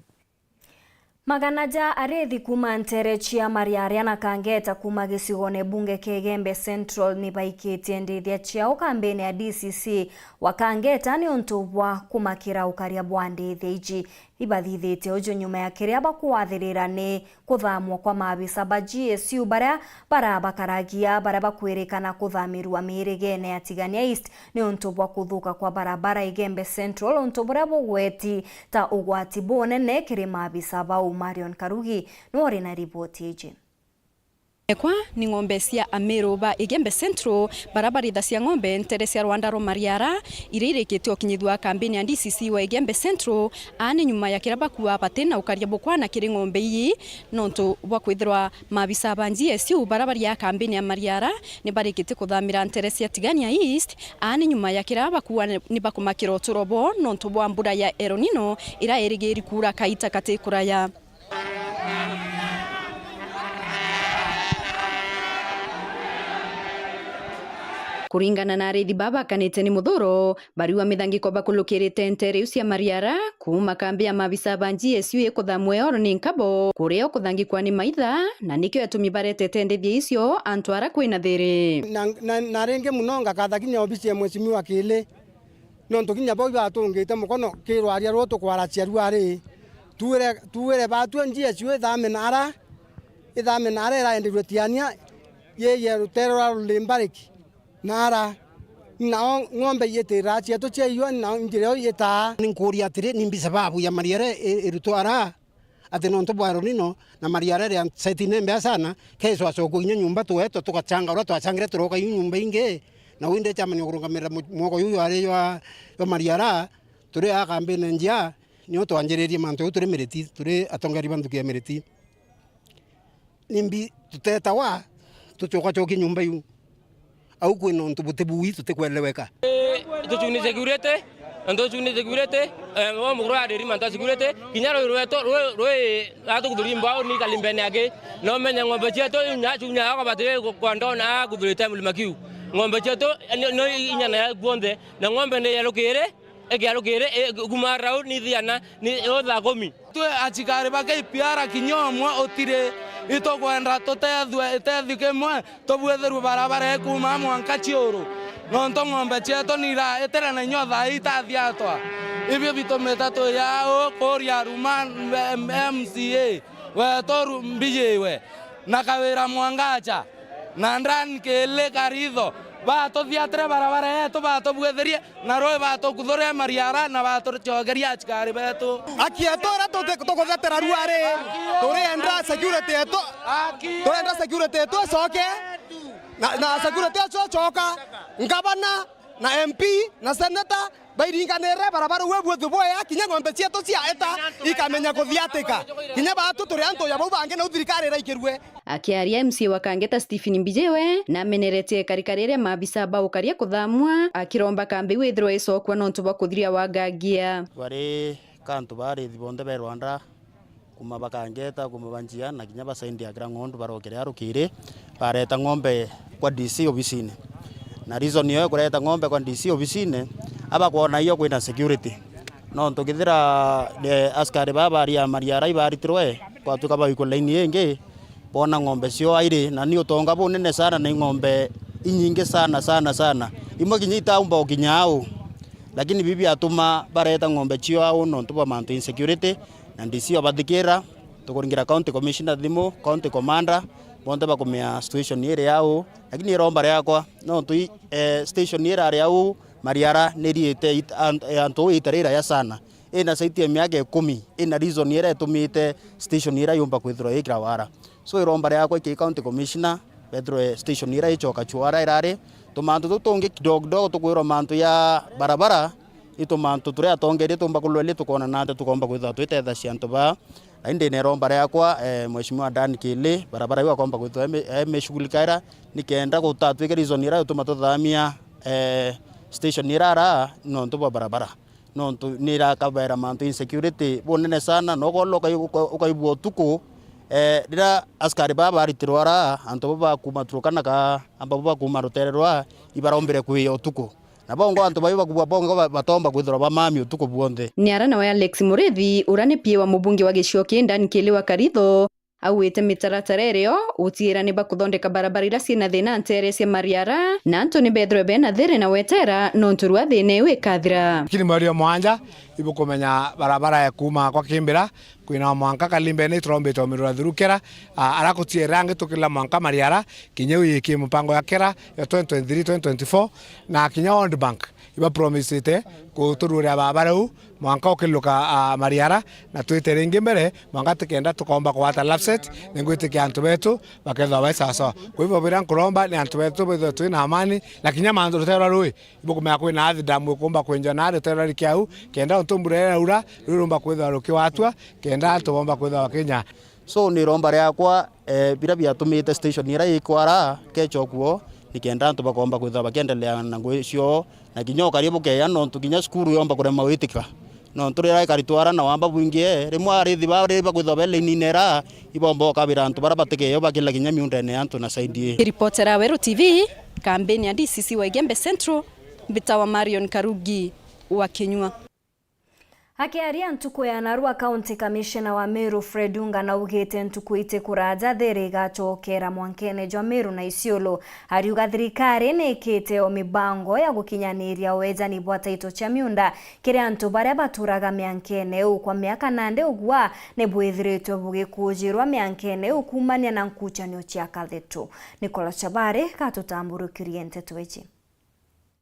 Magana ja arithi kuuma nteere cia Mariaria na Kangeta kuuma gicigone bunge kia Igembe Central ni baikitie ndithia ciao kambini ya D C C wa Kangeta niuntu bwa kumakira ukaria bwa ndithia iji. Ibathithite uju nyuma ya kiria bakwathirira ni kuthamwa kwa maabisa ba G S U baria barabakaragia, baria bakwirikana kuthamirua miirigene ya Tigania East niuntu bwa kuthuka kwa barabara Igembe Central, untu buria bugweti ta ugwati bunene kiri maabisa bau. Marion Karugi niwe uri na riboti iji. Ekwa ni ng'ombe cia Amiru ba Igembe Central, baria barithacia ng'ombe nteere cia rwanda rwa Mariara, iria irikite ukinyithua kambini ya D C C wa Igembe Central, aani nyuma ya kiria bakua bati na ukaria bukwana kiri ng'ombe ii, nontu bwa kwithirwa maabisa ba G S U baria bari a kambini ya Mariara ni barikite kuthamira nteere cia Tigania East, aani nyuma ya kiria bakua ni bakumakira uturo bwao nontu bwa mbura ya El Nino iria irigiri kuura kaita kati kuraya. Kuringana na arithi baba bakanite ni muthuro, bariua mithangiko bakulukirite nteere iu cia Mariara, kuuma kambi ya maabisa ba G S U ikuthamwa oro ni nkabo, kuria ukuthangikwa ni maitha, na nikio yatumi baretete ndithia icio antu ara kwina thiri. Na, na, na ringi muno ngakatha kinya obisi ya mheshimiwa Kili. Nontu kinya bau ibatungite mukono ki rwaria ruu tukwaracia rua ri, tuwire, tuwire batue njia ciu ithame naara, ithame naara iraenderua Tiania, yeye rutere rwa Rulimbariki naara. Nao ng'ombe iitiraga cietu ciaiyua, nao njira iyo itaa. Ni nkuuria atiri, ni mbi sababu ya Mariara i-, irutwa ara? Ati nontu bwa El Nino na Mariara iria setine mbea sana, keso acokwa kinya nyumba tuetwa tugachanga uria twachangire turoka iu nyumba ingi, na uu indi chairman ukurungamirira mu-, mwoko juu jwari jwa, jwa Mariara, turi aa kambini njia, nio twanjiririe mantu jau turi Miriti, turi atongeri ba nthuki ya Miriti. Nimbi tutetawa, tucokacokie nyumba iu? Au kwina untu buti bui tutikweleweka. Tuchuni security, na ntuchuni security, eh, wa muguru ya Derima nta security, kinya rui rwetu, rui, rui, atukuthuri mbao ni kalimbene yake. No menye ng'ombe cietu, inya chunya yako batire kwa ndona kuthurite mlima kiu. Ng'ombe cietu, no inyana ya kuonthe, na ng'ombe ni yarukire, ikiarukire, kuma rau ni thiana, ni yo thaa kumi. Twi achikari ba K P R kinya umwe utiri, itukwenda tutethue itethio kimwe, tubwithirwe barabara ikuma mwanka ciuru, nontu ng'ombe cietu ni ira itire na inya thaa itathiatwa. Ibio bitumite twi au kuria Ruma M C A wetu Ru-, Mbijiwe na Kawira Mwangacha. Na ndani kili karitho, batuthiatire barabara yetu, batubwithirie, na rui batukuthuria Mariara, na batucokeria achikari betu. Haki yetu iria tuti-, tukuthetera rua ri, turienda security yetu, turienda security yetu icoke, na, na security icio icoka, ngavana, na M P, na senator, bairinganire barabara uwe bwithu bwea, kinya ng'ombe cietu cia eta ikamenya kuthiatika. Kinya batu turi antu ja bau bangi, nau thirikari iraikirue. Akiaria, M C A wa Kangeta Stephen Mbijiwe nameneretie ikarika riria maabisa ba ukaria kuthamwa, akiromba kambi iu ithirwa icokwa nontu bwa kuthiria wangangia. Bari kantu ba arithi bonthe be Rwanda, Kuma bakangeta, kuma banjia, na kinya basaindia kira ng'ondu barokere arukiri, bareta ng'ombe kwa D C obisine. Na reason yo kureta ng'ombe kwa D C obisine, abakwona iyo kwina security. Nontu kithira, eh, askari baa baria Mariara ibaritirwe, kwatuika baikwa laini ingi, bona ng'ombe cio airi, na ni utonga bunene sana, na ing'ombe inyingi sana, sana, sana. Imwe kinya itaumba ukinya au. Lakini bibi atuma bareta ng'ombe cio au nontu bwa mantu insecurity, na D C obathikira, tukuringira county commissioner thimu, county commander, bonthe bakumea situation iri au. Lakini iromba riakwa, nontu i, eh, station irari au, Mariara niriite it-, an-, eh, antu ita riraya sana. Ina saiti ya miaka ikumi, ina reason iria itumite station iria yumba kwithirwa ikira wara. So iromba riakwa iki county commissioner, bethirwe station iria icoka chuara irari, tumantu tuu tungi kidogo kidogo tukwirwa mantu ya barabara, i tumantu turia atongeria tumba kulweria tukona nate tukomba kwithirwa twitethecia antu baa. Na indi ni iromba riakwa, eh, Mheshimiwa Dan Kili, barabara iu akomba kwithirwa emi-, emishughulikaira, nikenda gutatwike reason iria ituma tuthamia, eh, station irara nontu bwa barabara. Nontu ni irakabera mantu insecurity bunene sana, na ukoona ukai-, uka-, ukaigua utuku, eh, riria askari baa baritirwa ara, antu baa bakuma Turkana ka, amba baa bakuma rutere rwa, ibarombire kwia utuku. Na bongo antu bai bakubua bongo ba-, batomba kwithirwa bamami utuku bwonthe. Ni ara nawe Alex Murithi, uria ni P A wa mubunge wa gicigo kii Dan Kili wa Karitho, augite mitaratara irio utiira ni bakuthondeka barabara iria ciina thina nteere cia Mariara, na antu ni bethirwe bena thiri na wetera nontu rwa thina iu ikathira. Lakini mweri wa mwanja, ibukumenya barabara ya kuuma kwa Kimbira kwina mwanka Kalimbene turombite umirura thurukera, a, ara kutiere angi tukirira mwanka Mariara, kinya uyikie mupango ya kera ya twenty twenty-three, twenty twenty-four, na kinya World Bank ibapromisite kutururira barabara u mwanka ukiluka, a, Mariara, na twite ringi mbere, mwanka tikenda tukomba kugwata lapset, ni ngwitikia antu betu bakethwa bai sawasawa. Kwa hivyo, biria nkuromba ni antu betu bethwe twina amani, na kinya mantu rutere rwa rui, ibukumenya kwina athi damu ikumba kwenjwa na rutere rwa rikia au, kenda untu mbura iraura, rui rumba kwithwa rukiwatua, kenda antu bomba kwithwa bakinya. So, ni iromba riakwa, eh, biria biatumite station iria ikwara kecha okuo, nikenda antu bakomba kwithirwa bakiendelea na ngugi cioo, na kinya ukari bukeya, nontu kinya cukuru yomba kurema gwitika. Nontu riria ikari twara na wamba bwingi, eh, rimwe arithi baa riria bakwithirwa be lainine ira, ibomba ukabira antu baria batikeyo bakila kinya miundene ya antu na side ii. Ripotera Weru T V, kambeni ya D C C wa Igembe Central, mbitawa Marion Karugi wa Kinyua. Akiaria ntuku ya narua, County Commissioner wa Meru Fred Unga naugite ntuku iti kuraja thiri igacokera mwankene jwa Meru na Isiolo. Ariuga thirikari ni ikite o mibango ya gukinyaniria wejani bwa taito cia miunda kiri antu baria baturaga miankene iu kwa miaka, nandi ugua ni bwithiritwe bugikujirwa miankene iu kuumania na nkuchanio cia kathetu. Nicholas Chabari gatutamburukirie nteto iji.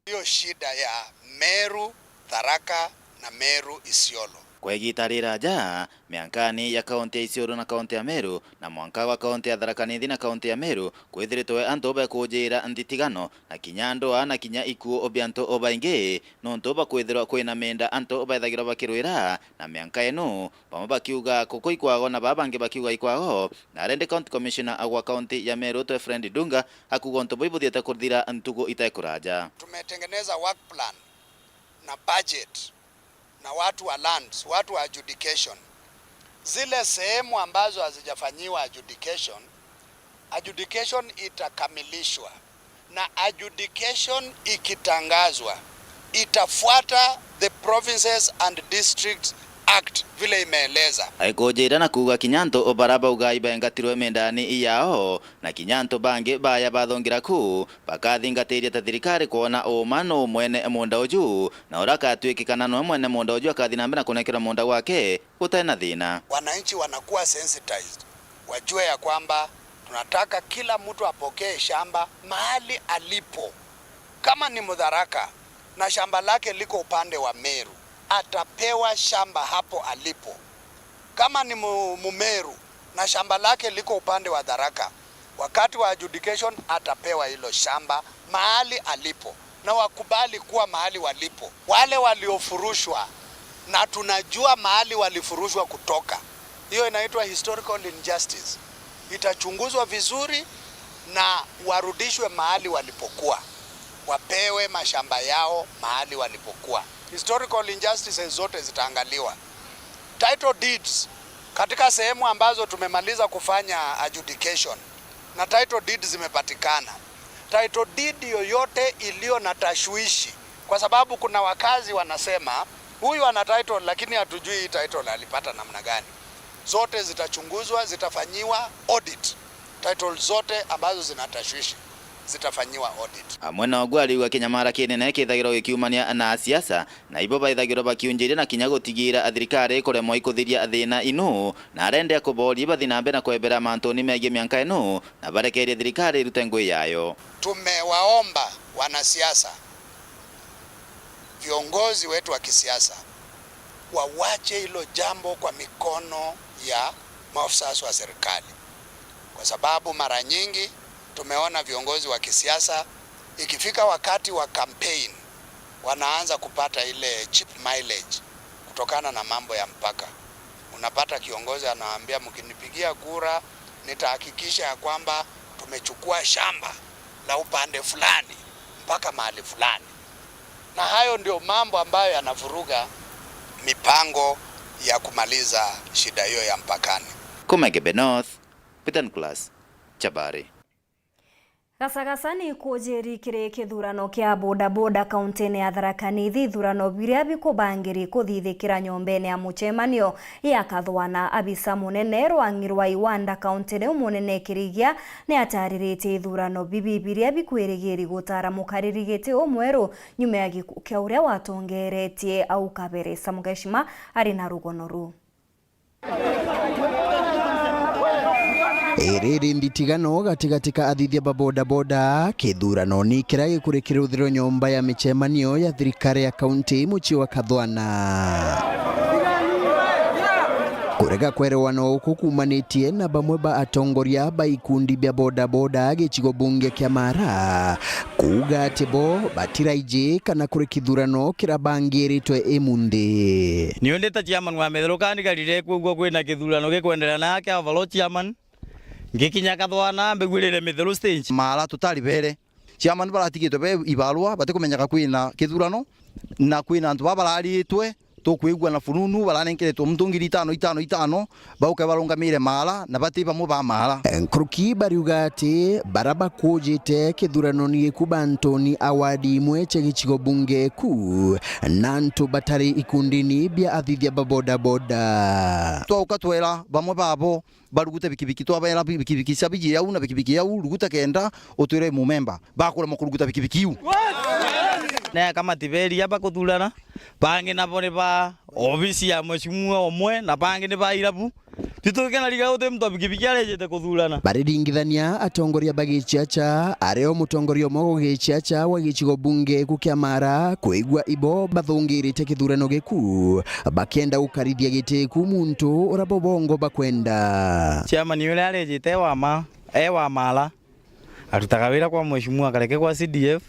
Hiyo shida ya Meru, Tharaka na Meru Isiolo. Kwa igita riraja, miankani ya kaunti ya Isiolo na kaunti ya Meru, na mwanka wa kaunti ya Tharaka Nithi na kaunti ya Meru, kwithiritwe antu bekujira ntitigano, na kinya ndwaa, na kinya ikuu bia antu baingi, nontu bakwithirwa kwina mienda antu bethagirwa bakirwira, na mianka inu, bamwe bakiuga kuku ikwago na baa bangi bakiuga ikwago, na arendi County Commissioner agwa kaunti ya Meru twe Fred Ndunga akuga untu bui buthiete kuthira ntugu itekuraja. Tumetengeneza work plan na budget na watu wa lands, watu wa adjudication. Zile sehemu ambazo hazijafanyiwa adjudication, adjudication itakamilishwa, na adjudication ikitangazwa, itafuata the Provinces and Districts Act vile imeeleza. Aikujira na kuuga kinya antu bara bauga ibaingatirwe mindani yao, na kinya antu bangi baya bathongira ku bakathingatiria ta thirikari kwona uuma nu mwene munda uju, na uria akatwikikana nwe mwene munda uju akathi na mbere na kunekerwa munda gwake gutai na thina. Wananchi wanakuwa sensitized, wajue ya kwamba tunataka kila mtu apokee shamba mahali alipo. Kama ni Mutharaka na shamba lake liko upande wa Meru, atapewa shamba hapo alipo. Kama ni mu-, Mumeru na shamba lake liko upande wa Tharaka, wakati wa adjudication atapewa hilo shamba mahali alipo, na wakubali kuwa mahali walipo. Wale waliofurushwa, na tunajua mahali walifurushwa kutoka, hiyo inaitwa historical injustice. Itachunguzwa vizuri na warudishwe mahali walipokuwa, wapewe mashamba yao mahali walipokuwa. Historical injustices zote zitaangaliwa. Title deeds Katika sehemu ambazo tumemaliza kufanya adjudication na title deed zimepatikana, title deed yoyote iliyo na tashwishi, kwa sababu kuna wakazi wanasema, "Huyu ana title, lakini hatujui hii title alipata namna gani." Zote zitachunguzwa, zitafanyiwa audit. Title zote ambazo zina tashwishi zitafanyiwa audit. Amwe na ogu ariuga kinyamara kinene kithagirwa gikiumania na asiasa, na ibo baithagirwa bakiunjiria na kinya gutigira thirikari kuremwa ikuthiria thina inu, na arendea kuboria bathi na mbere na kwebera mantuni megii mianka inu, na barekerie thirikari irute ngui yayo. Tumewaomba wanasiasa, viongozi wetu wa kisiasa, wawache hilo jambo kwa mikono ya maofisa wa serikali, kwa sababu mara nyingi tumeona viongozi wa kisiasa, ikifika wakati wa campaign, wanaanza kupata ile cheap mileage kutokana na mambo ya mpaka. Unapata kiongozi anawaambia, "Mkinipigia kura, nitahakikisha ya kwamba tumechukua shamba la upande fulani mpaka mahali fulani." Na hayo ndio mambo ambayo yanavuruga mipango ya kumaliza shida hiyo ya mpakani. Kuma Igembe North, Peter Nicholas Chabari. Gacagaca ni kujiri kiri kithurano kia bodaboda kauntiine ya Tharaka Nithi, ithurano biria bikubangiri kuthithikira nyombene ya mucemanio ya Kathwana. Abisa munene rwang'i rwa Iwanda kauntiine umunene Kirigia ni atariritie ithurano bibi biria bikwirigiri gutara mukariri giti umweru nyuma ya gikuu kia uria watongeretie au kabere. Sam Geshima ari na rugono ruu. Iri ri nditigano gatigati ka athithia ba bodaboda, kithurano ni kiria gikurikira ruthiro nyomba ya micemanio ya thirikari ya kaunti mucii wa Kathwana. Kurega kwerewana uku kumanitie na bamwe ba atongoria ba ikundi bia bodaboda gicigo bunge kia Mara kuuga ati bo batiraiji kana kuri kithurano kirabangiritwe imunthi. Ni undi ta chairman wa Mitheru, ka ndikarire kwigua kwina kithurano gikwendelea na kia overall chairman, ngikinya Kathwana mbigwirire Mitheru stage. Mara tutari bere. Chairman baratigitwe be ibarua, batikumenyeka kwina kithurano, na kwina antu baa bararitwe, tukwigua na fununu, baranenkeretwe muntu ngiri itano, itano, itano, bauke barungamire Mara, na bati bamwe ba Mara. Nkuruki bariuga ati bara bakujite kithurano ni gikuba Antoni awadi imwe cia gicigo bunge ku, na antu batari ikundini bia athithia ba bodaboda. Twauka twera bamwe babo barugute bikibiki, twabera bi-, bikibiki cia biji au na bikibiki au, ruguta kenda utwire mumemba, bakuremwa kuruguta bikibiki iu. Ne kamati beria bakuthurana, bangi nabo ni ba obisi ya mheshimiwa omwe, na bangi ni ba irabu. Titukenariga uti muntu wa bikibiki arejete kuthurana. Bariringithania atongoria ba giciaca, ario mutongoria umwe wa giciaca wa gicigo bunge ku kia Mara, kwigua ibo bathungirite kithurano giku, bakenda gukarithia giti ku muntu ura bo bongo bakwenda. Chairman uria arejite wa ma, e wa Mara, arutaga wira kwa mheshimiwa Kareke kwa C D F,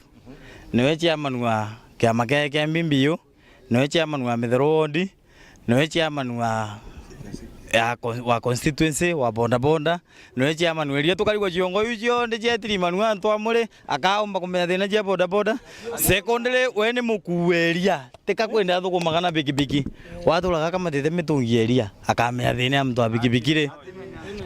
niwe chairman wa kiama kia, kia M B B U, niwe chairman wa Mitheru ward, niwe chairman wa, ya con-, wa constituency wa bodaboda, niwe chairman wa eria. Tukarigwa ciongo iu cionthe cietirimanu antu amuri, akaumba kumenya thina cia bodaboda. Secondly, we ni mukuu wa eria, tika kwenda athukumaga na bikibiki. Waturaga akamatite mitungi ya eria, akamenya thina ya muntu wa bikibiki ri.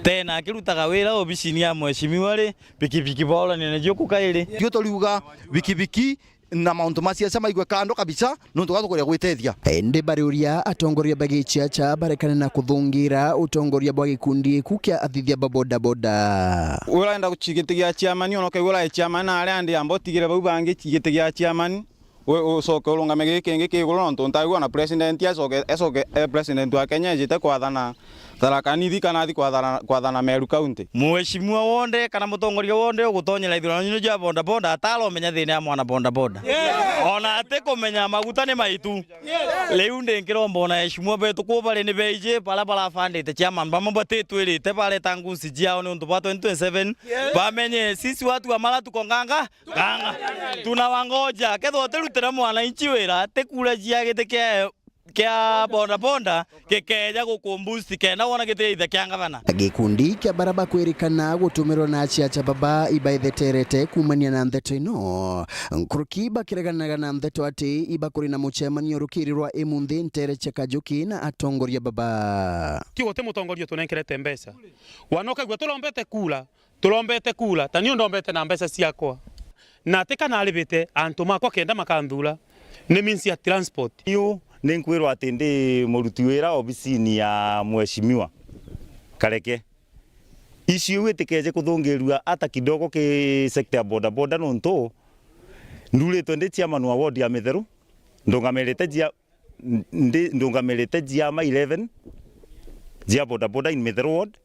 Tena akirutaga wira obisini ya mheshimiwa ri, bikibiki baorania nacio ku kairi. Tio turiuga bikibiki na mauntu ma siasa maigwe kando kabisa, nontu gatukuria gwitethia. Indi bariuria atongoria ba giciaca barekane na kuthungira utongoria bwa gikundi giku kia athithia ba bodaboda. Urenda giti gia chairman, ona ukaigua urae chairman na aria andi amba utigire bau bangi giti gia chairman, u-, ucoke urungame giki kingi ki iguru, nontu ntaigua na president acoke, acoke e president wa Kenya ejite kwathana Tharaka Nithi kana athi kwathana, kwathana Meru County. Mheshimiwa wonde kana mutongoria wonde ugutonyera ithurano jinu jia bodaboda, ataromenya thina ya mwana bodaboda. Ona atikumenya maguta ni maitu. Riu ndinkiromba ona eshimwa betu kuu bari ni beiji, baria barabandite chairman, bamwe batitwirite, bareta ngusi ciao niuntu bwa twenty twenty-seven. Bamenye sisi watu wa Mara tuko nganga, nganga. Tunawangoja. Kethwa utirutira mwananchi wira, ti kura cia giti kia kia bodaboda gikeeja gukumboost kenda wona gitiithe kia ngavana. Gikundi kia bara bakwirikana gutumirwa na aciaca baba ibaetheterete kuumania na ndeto ino. Nkuruki bakireganaga na ndeto ati ibakuri na mucemanio rukiri rwa imunthi ntere cia Kajuki na atongoria baba. Ti guti mutongoria utunenkerete mbeca. Wana ukagua turombete kura, turombete kura, ta niu ndombete na mbeca ciakwa. Na ati kana aribite antu makwa kenda makanthura, ni means ya transport. Niu ni nkwirwa ati ndi muruti wira obisini ya Mheshimiwa Kareke. Issue iu itikeje kuthungirua ata kidogo ki sector ya bodaboda, nontu nduritwe ndi chairman wa ward ya Mitheru, ndungamirite jia, ndi, ndungamirite jiama eleven jia bodaboda in Mitheru ward.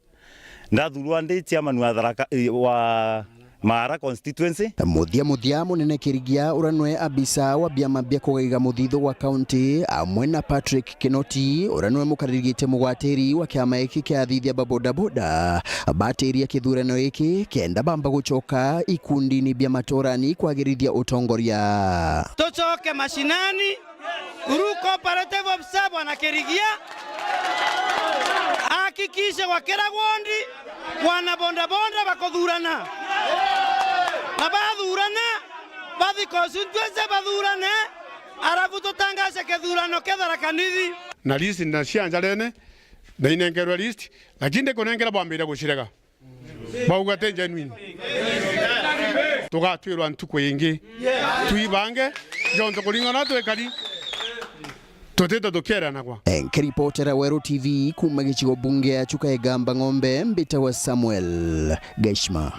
Ndathurwa ndi chairman wa Tharaka, eh, wa Maara constituency. Muthia muthia, munene Kirigia uria nwe abisa wa biama bia kugaiga muthithu gwa kaunti, amwe na Patrick Kinoti uria nwe mukaririgitie mugwatiri wa kiama giki kia athithia ba bodaboda, batiria kithurano giki kenda bamba gucoka ikundini bia maturani kwagirithia utongoria. Tucoke mashinani. Through cooperative officer Bwana Kirigia, ahakikishe kwa kila ward wana bodaboda bakuthurana. Na bathurana, bathi constituency bathurane, alafu tutangaze kithurano kia Tharaka Nithi. Na list na cia njarene, na inenkerwe list, lakini ndikunenkera bwambire gucirega. Bauga ti genuine. Tugatwirwa ntuku ingi. Twibange, jontu kuringana na twikari, tutite tukieranagwa. Nkiripotera Weru T V kuuma gicigo bunge ya Chuka Igamba Ng'ombe, mbitawa Samuel Geshima.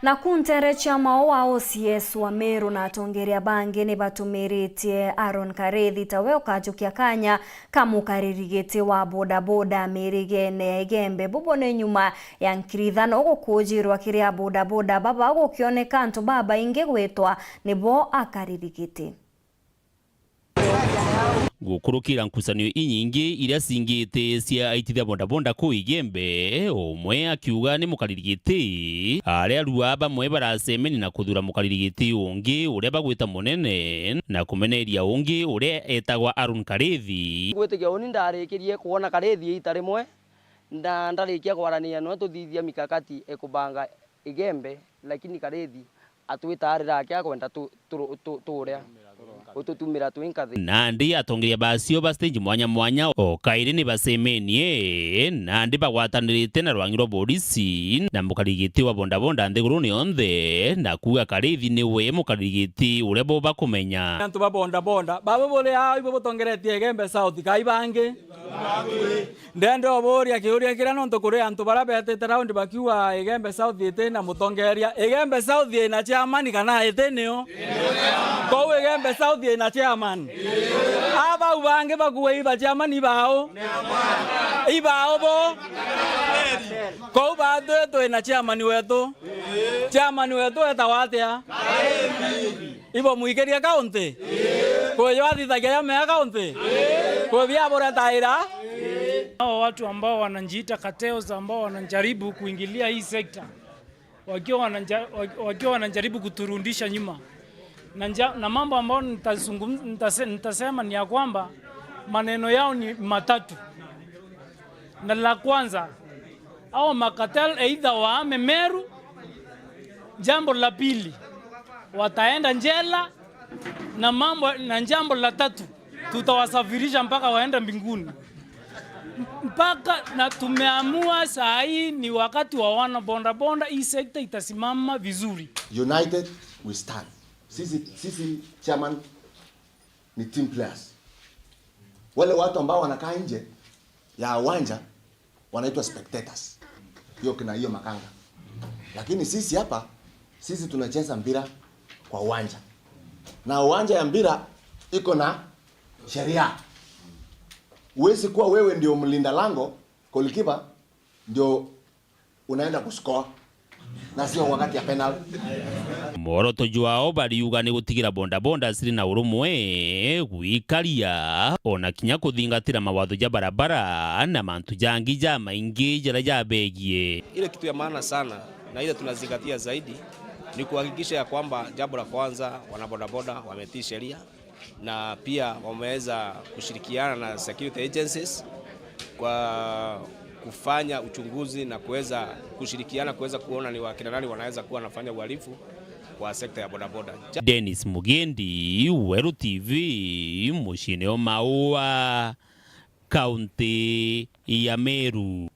Na ku ntere cia mao wa O C S wa Meru na atongeria bangi ni batumiritie Aaron Karethi tawe ukajukia kanya ka mukariri giti wa bodaboda mirigene ya Igembe. Bubu ni nyuma ya nkirithano gukujirwa kiri a bodaboda baba gukioneka antu babaingi gwitwa nibo akariri giti. Gukurukira nkucanio inyingi iria cingite cia aitithia bodaboda kuu Igembe, umwe akiuga ni mukariri giti, aria arua bamwe baracemeni na kuthura mukariri giti ungi uria bagwita munene na kumeneria ungi uria etagwa Aaron Karethi. Ngwitikia uni ndarikirie kwona Karethi iita rimwe, na ndarikia kwaraniria nwe tuthithia mikakati ikubanga Igembe, lakini Karethi atwitaarira aki akwenda tu-, tu-, tu-, turia ututumira twi nkathi. Nandi atongeria bacio ba stage mwanya mwanya o kairi ni bacemenie, nandi bagwatanirite na rwangi rwa borisi na mukariri giti wa bodaboda nthiguruni yonthe, na kuuga Karethi niwe mukariri giti uria bo bakumenya. Antu ba bodaboda, baba buri aa ibo butongeretie Igembe South, kai bangi? Ndenda uburia kiuria kiria, nontu kuri antu baria betite round bakiuga Igembe South iti na mutongeria. Igembe South ina chairman kana iti nio? Kou Igembe South ina chairman. A bau bangi bakuuga iba chairman ibao? Ibao bo? Kou batu twina chairman wetu. Chairman wetu etagwa atia? Ibo mwikirie kaunti? Kwiyo athithagia ya mea kaunti? Kwi bia buretaira? Hao watu ambao wanajiita cartels ambao wanajaribu kuingilia hii sekta, wakiwa wananja-, waki-, wakiwa wanajaribu kuturudisha nyuma. Na nja-, na mambo ambayo nitazungum-, nitase-, nitasema ni ya kwamba maneno yao ni matatu. Na la kwanza, hao makatel either wahame Meru, jambo la pili, wataenda njela, na mambo, na jambo la tatu, tutawasafirisha mpaka waende mbinguni. Mpaka, na tumeamua saa hii ni wakati wa wana bodaboda, hii sekta itasimama vizuri. United we stand. Sisi, sisi chairman ni team players. Wale watu ambao wanakaa nje ya uwanja wanaitwa spectators. Hiyo kina hiyo makanga. Lakini sisi hapa, sisi tunacheza mpira kwa uwanja. Na uwanja ya mpira iko na sheria. Huwezi kuwa wewe ndio mlinda lango, goalkeeper, ndio unaenda kuscore, na sio wakati ya penalty. Mworoto jwao bariuga ni gutigira bodaboda ciri na urumwe, gwikaria, ona kinya kuthingatira mawatho ja barabara na mantu jangi jamaingi jaria jabegie. Ile kitu ya maana sana na ile tunazingatia zaidi ni kuhakikisha ya kwamba, jambo la kwanza, wanabodaboda wametii sheria. Na pia wameweza kushirikiana na security agencies kwa kufanya uchunguzi na kuweza kushirikiana kuweza kuona ni wakina nani wanaweza kuwa wanafanya uhalifu kwa sekta ya bodaboda. Dennis Mugendi, Weru T V, muciine o Maua, kaunti ya Meru.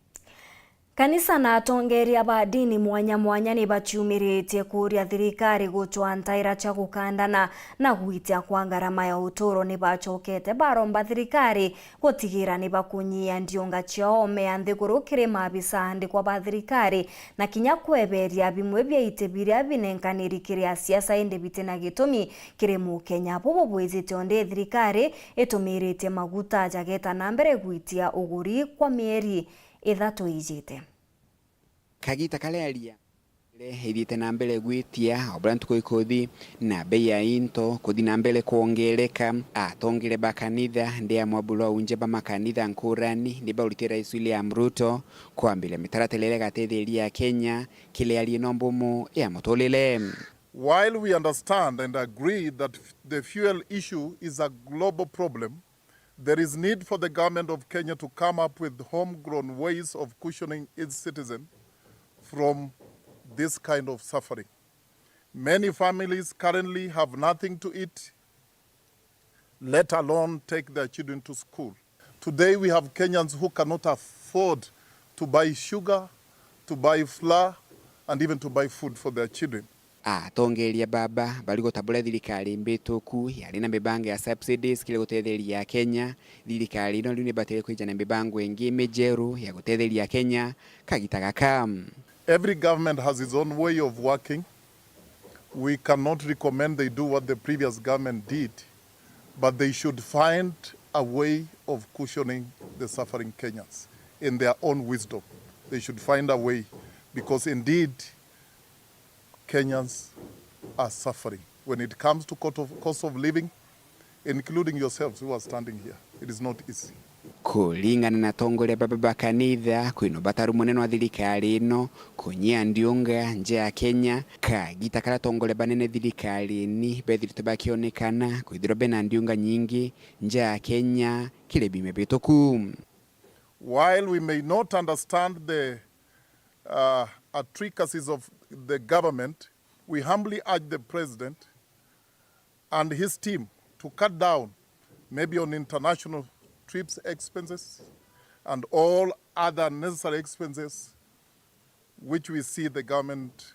Kanisa na atongeeria ba ndini mwanya mwanya ni baciumiritie kuuria thirikari gucwa ntaira cia gukandana na gwitia kwa ngarama ya uturo. Ni bacokete baromba thirikari gutigira ni bakunyia ndiunga ciao mea nthiguru kiri maabisa aandikwa ba thirikari, na kinya kweberia bimwe bia iti biria binenkaniri kiri asiasa indi bitina gitumi kiri Mukenya. Bubu bwijite undi thirikari itumiritie maguta jageta na mbere gwitia uguri kwa mieri ithatu ijite. Kagita karia ria ithiite na mbere gwitia o buria ntuku ikuthi, na bei ya into kuthi na mbere kwongereka. Atongere ba kanitha ndi amwe buru aunje ba makanitha nkurani ni baurite Rais William Ruto kwambiria mitaratara iria igatetheria Akenya kiri arie no mbumu ya muturire. While we understand and agree that the fuel issue is a global problem, there is need for the government of Kenya to come up with homegrown ways of cushioning its citizens from this kind of suffering. Many families currently have nothing to eat, let alone take their children to school. Today we have Kenyans who cannot afford to buy sugar, to buy flour, and even to buy food for their children. Atongeria baba bari guta buria thirikari mbituku yari na mibango ya subsidies kiri gutetheria Akenya, thirikari ino riu ni batire kwija na mibango ingi mijeru ya gutetheria Akenya kagita gaka. Every government has its own way of working. We cannot recommend they do what the previous government did, but they should find a way of cushioning the suffering Kenyans in their own wisdom. They should find a way, because indeed Kenyans are suffering when it comes to cost of, cost of living, including yourselves who are standing here. It is not easy. Kuringana na atongoria baba ba kanitha, kwina ubataru munene wa thirikari ino kunyia ndiunga nja ya Kenya, kagita karia atongoria banene thirikarine bethirite bakionekana kwithirwa bena ndiunga nyingi nja ya Kenya kiri biumia bituku. While we may not understand the, uh, intricacies of the government, we humbly urge the president and his team to cut down maybe on international trips expenses and all other necessary expenses which we see the government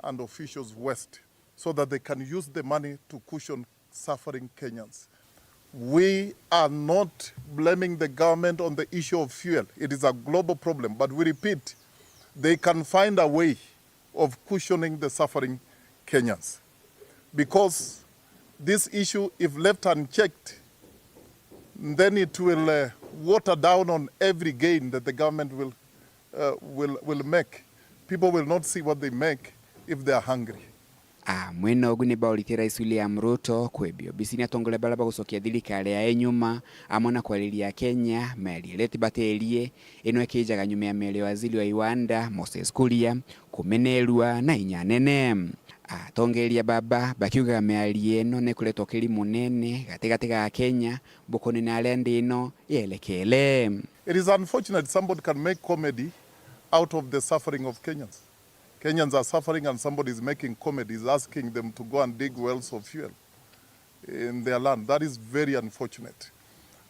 and officials waste, so that they can use the money to cushion suffering Kenyans. We are not blaming the government on the issue of fuel. It is a global problem, but we repeat, they can find a way of cushioning the suffering Kenyans. Because this issue, if left unchecked, then it will, uh, water down on every gain that the government will, uh, will, will make. People will not see what they make if they are hungry. Amwe nogu ni bauritie Rais William Ruto kwibia obisini atongoria baria bagucokia thirikari yae nyuma, amwe na kwariria Akenya miario iria itibatirie, ino ikijaga nyuma ya miario ya waziri wa iwanda Moses Kuria kumenerua na inya nene. Atongeria baba bakiugaga miario ino ni kuretwa ukiri munene gatigati ga Akenya bukoni na aria nthi ino yelekele. It is unfortunate somebody can make comedy out of the suffering of Kenyans. Kenyans are suffering and somebody is making comedy, is asking them to go and dig wells of fuel in their land. That is very unfortunate.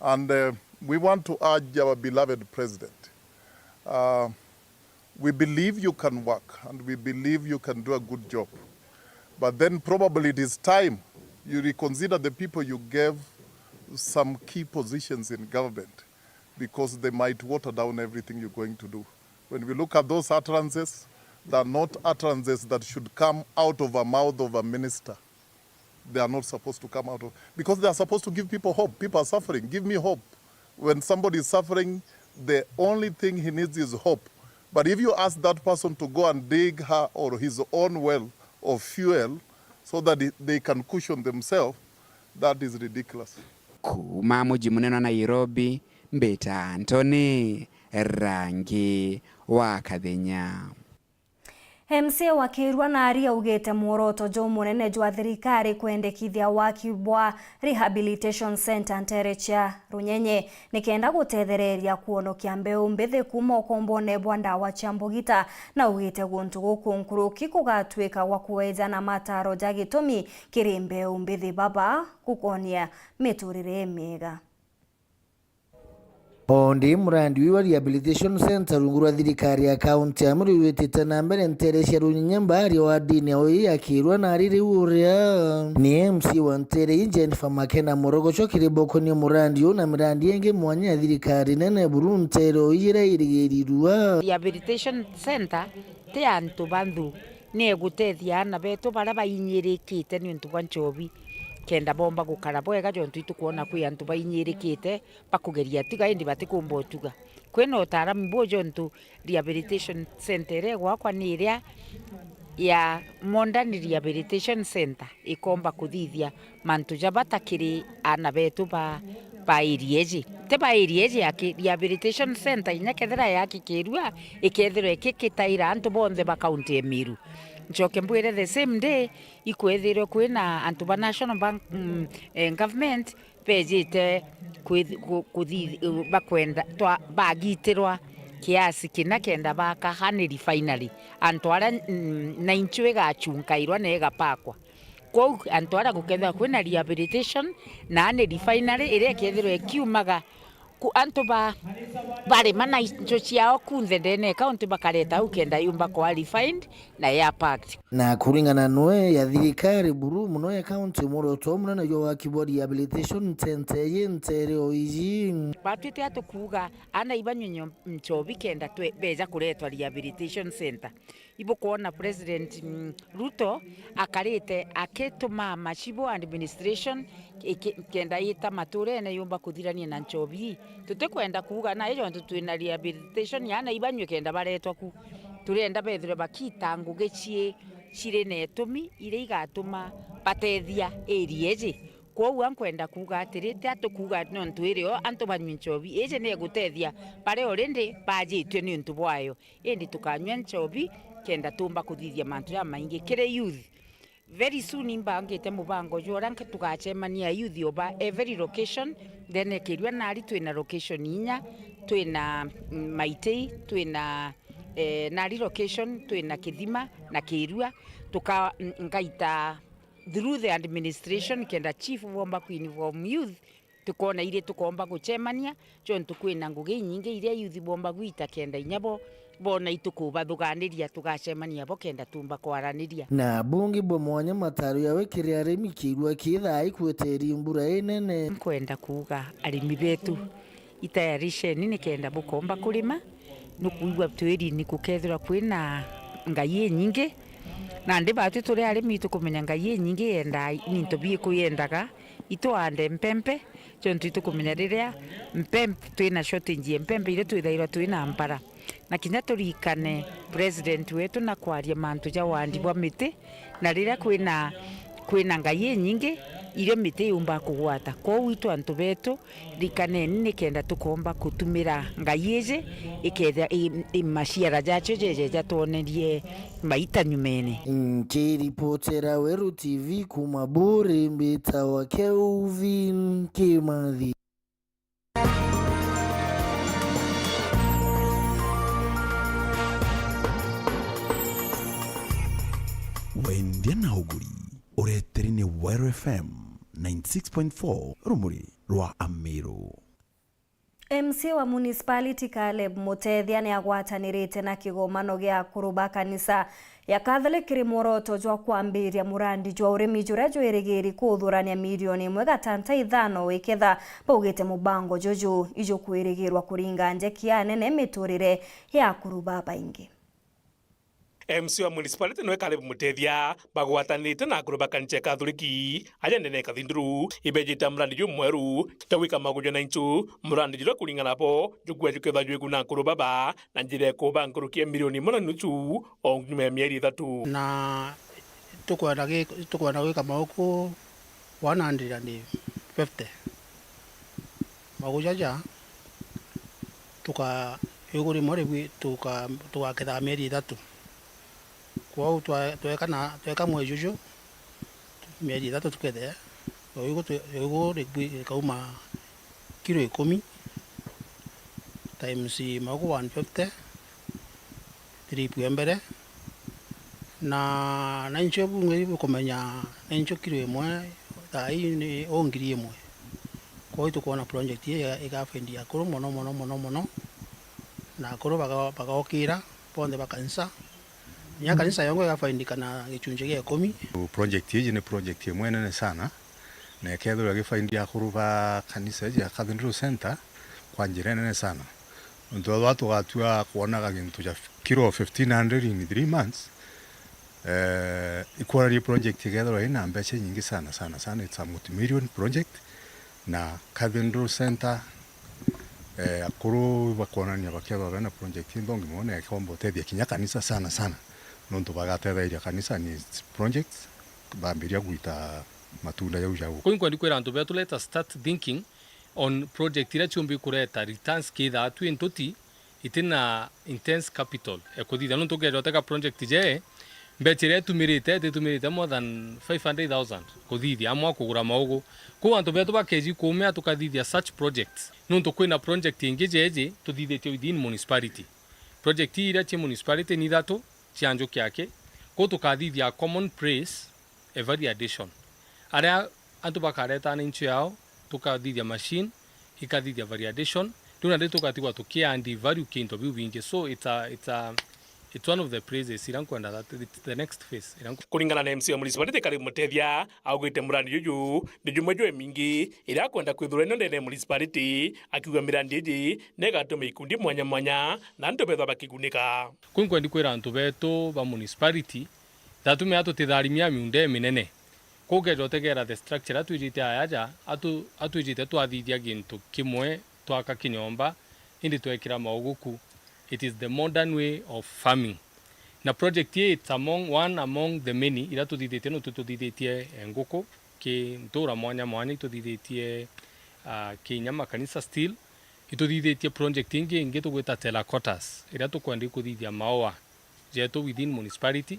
And, uh, we want to urge our beloved president, uh, we believe you can work and we believe you can do a good job. But then probably it is time you reconsider the people you gave some key positions in government, because they might water down everything you're going to do. When we look at those utterances, they are not utterances that should come out of a mouth of a minister. They are not supposed to come out of, because they are supposed to give people hope. People are suffering. Give me hope. When somebody is suffering, the only thing he needs is hope. But if you ask that person to go and dig her or his own well of fuel so that they can cushion themselves, that is ridiculous. Kuuma muji munene wa Nairobi, mbita Anthony Rangi wa Kathenya. M C A wa Kirua Nari augite mworoto jumunene jwa thirikari kwendekithia waki bwa rehabilitation centre nteere cia Runyenye nikenda gutethereria kwonokia mbeu mbithi kuuma ukombone bwa ndawa cia mbugita, na augite guntu guku nkuruki kugatwika gwa kueja na mataro ja gitumi kiri mbeu mbithi baba gukonia miturire imiega. O ndi murandi uyu wa rehabilitation centre rungu rwa thirikari ya kaunti ya Meru witite na mbere nteere cia Runyenye Mbari wa dini ya uyu ya Kirua Nari riu uria ni M C wa nteere ii Jennifer Makena Morogocho kiri bokonia murandi uyu na mirandi ingi mwanya ya thirikari nene buru nteere uyu iria irigirirua. Rehabilitation centre ti antu banthu, ni egutethia aana betu baria bainyirikite niuntu bwa nchobi, kenda bomba gukara bwega, jontu itukwona kwi antu bainyirikite bakugeria tiga, indi batikumba utuga. Kwina utaaramu buu, jontu rehabilitation centre iria igwakwa ni iria ya modern rehabilitation centre, ikomba kuthithia mantu ja bata kiri aana betu ba, ba area iji. Ti ba area iji aki, rehabilitation centre inya kethira yaki Kirua, ikethirwa ikikitaira antu bonthe ba kaunti ya Meru. Ncoke mbwire the same day, ikwethirwa kwina antu ba National Bank, mm, eh, government bejite kwithi-, ku-, kuthi-, bakwenda twa-, bagitirwa kiasi kina kenda baka hani refinery. Antu aria, mm, na inchu igachunkairwa na igapakwa. Kwou antu aria gukethirwa kwina rehabilitation na hani refinery iria ikethirwa ikiumaga ku-, antu ba, barima na inchu ciao kunthe ndene ya kaunti bakareta au kenda yumba kwa refined na ya packed. Na kuringana noe ya thirikari buru muno ya kaunti, mworoto munene jwa waki bwa rehabilitation centre iji nteere o iji. Batwite atukuuga ana ibanywe nyo-, nchobi kenda twe-, beja kuretwa rehabilitation centre. Ibukwona President, mm, Ruto akarite akituma machibu administration iki-, kenda ita maturene yumba kuthirania na nchobi. Tutikwenda kuuga na ijo ntu twina rehabilitation ya ana ibanywe kenda baretwa ku. Turenda bethirwe bakita ngugi cii ciri na itumi iria igatuma batethia area iji. Kwou a nkwenda kuuga atiri, ti atukuuga nontu iri o antu banywi nchobi. Iji ni igutethia baria already bajitue niuntu bwayo. Indi tukanyua nchobi kenda tumba kuthithia mantu jamaingi kiri youth. Very soon imbangite mubango jwa uria nka-, tugacemania youth oba every location, ndene Kirua Nari twina location inya, twina, mm, Maitei, twina, eh, Nari location, twina Kithima na Kirua, tuka-, mm, ngaita through the administration kenda chief bomba kuinvolve youth, tukona iri tukomba gucemania, jontu kwina ngugi inyingi iria youth bomba gwita kenda inya bo bona itukubathuganiria, tugacemania bo kenda tumba kwaraniria. Na bungi bwa mwanya mataro yawe kiri arimi Kirua ki thaa ikweteria mbura inene. Nkwenda kuuga arimi betu, itayarisheni nikenda bukomba kurima, nukwigua twiri ni gukethirwa kwina ngai inyingi. Nandi batwi turi arimi tukumenya ngai inyingi yendaa into biku yendaga, itwande mpempe, jontu itukumenya riria mpempe, twina shortage ya mpempe iria twithairwa twina mpara. Na kinya turikane president wetu na kwaria mantu ja wandi bwa miti, na riria kwina, kwina ngai inyingi, irio miti yumba kugwata. Kwou itu antu betu, rikaneni nikenda tukomba kutumira ngai iji, ikethia i, i maciara jacio jeje jatwonerie maita nyumene. Nkiripotera Weru T V kuma Buri, mbitawa Kelvin Kimathi. Wendia na uguri, ureteri ni Weru F M ninety six point four, rumuri rwa Amiru. M C A wa municipality Caleb Mutethia ni agwatanirite na kigomano gia akuru ba kanisa ya Catholic kiri mworoto jwa kwambiria murandi jwa urimi juria jwirigiri kuthurania milioni imwe gatanta ithano wiketha baugite mubango juju ijukwirigirwa kuringa njeki ya nene miturire ya akuru babaingi. M C A wa municipality niwe Caleb Mutethia, bagwatanirite na akuru ba kanisa ya Kathoriki aja ndene ya Kathinduru, ibejite murandi jumweru jwa gwika magujo na inchu, murandi juria kuringana nabo jukwija jukethwa jwiguna akuru baba na njira ya kuba nkuruki ya milioni imwe na nusu o nyuma ya mieri ithatu. Na tukwenda gi-, tukwenda gwika mauku one hundred and fifty. Magujo jaja tuka-, yuku rimwe rigwi tuka-, tugakethaa mieri ithatu. Kwou twa-, tweka na, tweka mweri juju, mieri ithatu tukethea, yo igu twi-, yo igu ri-, rikauma kiro ikumi, times mauku one fifty, trip ya mbere, na, na incho bungi bukumenya, na incho kiro imwe thaa ii ni o ngiri imwe. Kwou itukwona project ii iga-, igafaidi akuru mono, mono, mono, mono, na akuru baga-, bagaukira bonthe ba kanisa. Kinya kanisa yongo igafaidika na gichunchi gia ikumi. Project iji ni project imwe nene sana, na ikethirwa igifaidi akuru ba kanisa iji ya Cathedral Center kwa njira nene sana. Nontu ethirwa tugatua kwonaga gintu ja kiro fifteen hundred in three months, eh, equally project ikethirwa ina mbeca inyingi sana, sana, sana, it's a multi-million project, na Cathedral Center, eh, akuru bakwonania bakethirwa bena project inthongi mono na ikomba utethia kinya kanisa sana sana, nontu bagatetheria kanisa ni projects bambiria gwita matunda jau jau. Kuu inkwendi kwira antu betu, let us start thinking on project iria ciumbi kureta returns kethirwa twi ntuti itina intense capital ya kuthithia. Nontu ukeja utega project je, mbeca iria itumirite, ititumirite more than five hundred thousand kuthithia, amwe kugura maugu. Kwou antu betu bakeji kuumia tukathithia such projects, nontu kwina project ingi jeji tuthithitie within municipality. Project iria ci municipality ni ithatu cia Njukiaki. Kwou tukathithia a common place, a validation. Aria antu bakaretana inchu yao, tukathithia machine, ikathithia validation. Riu nandi tugatigwa tukiandi value kintu biu bingi. So it's a, it's a, it's one of the places iria nkwenda that it's the next phase iria nku- Kuringana na M C wa municipality Caleb Mutethia, augite murandi juju ni jumwe jwa imingi iria akwenda kwithirwa ino ndene ya municipality, akiuga mirandi iji ni igatuma ikundi mwanya mwanya na antu bethwa bakigunika. Kuu inkwendi kwira antu betu ba municipality, thatumia tutitharimia miunda iminene. Kuu ukeja utegera the structure iria twijite aya aja, atu-, atwijite twathithia gintu kimwe, twaka kinyomba, indi twekira maugu ku. It is the modern way of farming. Na project ii, it's among, one among the many iria tuthithitie, nontu tuthithitie, eh, nguku ki ntura mwanya mwanya, ituthithitie, ah, ki inya makanisa still. Ituthithitie project ingi, ingi tugwita terracottas, iria tukwenda ikuthithia maua jetu within municipality.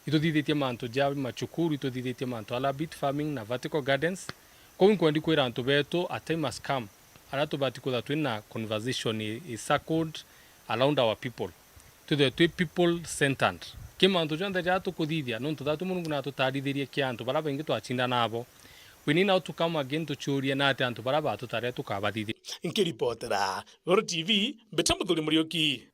Ituthithitie mantu ja machukuru, ituthithitie mantu a rabbit farming na vertical gardens. Kwou inkwendi kwira antu betu, a time has come, aria tubati kwithirwa twina conversation i, i circled around our people. Twithirwe twi people centered. Ki mantu jonthe jaria tukuthithia, nontu thatu Murungu natutarithirie ki antu baria baingi twacindana nabo. We need now to come again tuchurie nati antu baria batutarire tukabathithia. Nkiripotera Goro T V, Mbita Muthuri Muriuki.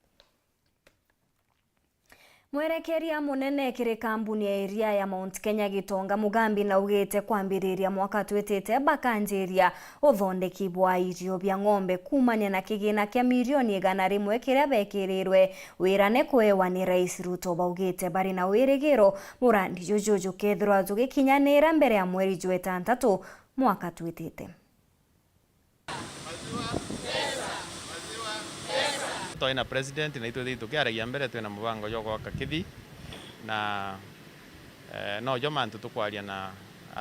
Mwerekeria munene kiri kambuni ya iria ya Mount Kenya Gitonga Mugambi naugite kwambiriria mwaka twitite bakanjiria uthondeki bwa irio bia ng'ombe kuumania na kigina kia mirioni igana rimwe kiria bekirirwe wira ni kwewa ni Rais Ruto. Baugite bari na wirigiro murandi juju jukethirwa jugikinyanira mbere ya mweri jwa itantatu mwaka twitite. Twari na president na itwithii tukiaragia mbere, twina mubango jwa gwaka kithii na, eh, nojo mantu tukwaria na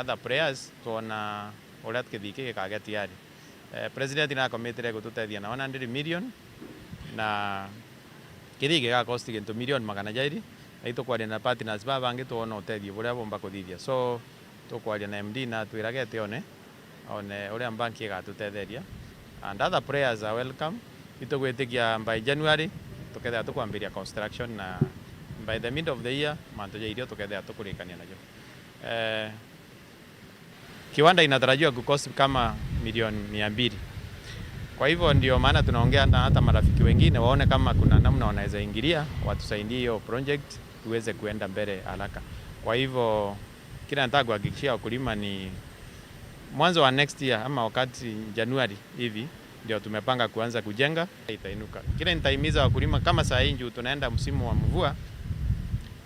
other players, twona uria kithii kii gikagia tiari. Eh, president nakomitire gututethia na one hundred million na kithii gigakosti gintu milioni magana jairi, na itukwaria na partners baba bangi twona utethio buria bomba kuthithia. So, tukwaria na M D na atwirage etione, one uria banki igatutetheria. And other players are welcome. Itugwitikia by January, tukethira tukwambiria construction, na by the mid of the year, mantu ja irio tukethira tukurikania najo. Eh, kiwanda inatarajiwa kukosti kama milioni mia mbili. Kwa hivyo ndio maana tunaongea na hata marafiki wengine waone kama kuna namna wanaweza ingilia, watusaidie hiyo project iweze kuenda mbele haraka. Kwa hivyo kile nataka kuhakikishia wakulima ni mwanzo wa next year ama wakati Januari hivi ndio tumepanga kuanza kujenga, itainuka. Kile nitahimiza wakulima, kama saa hii juu tunaenda msimu wa mvua,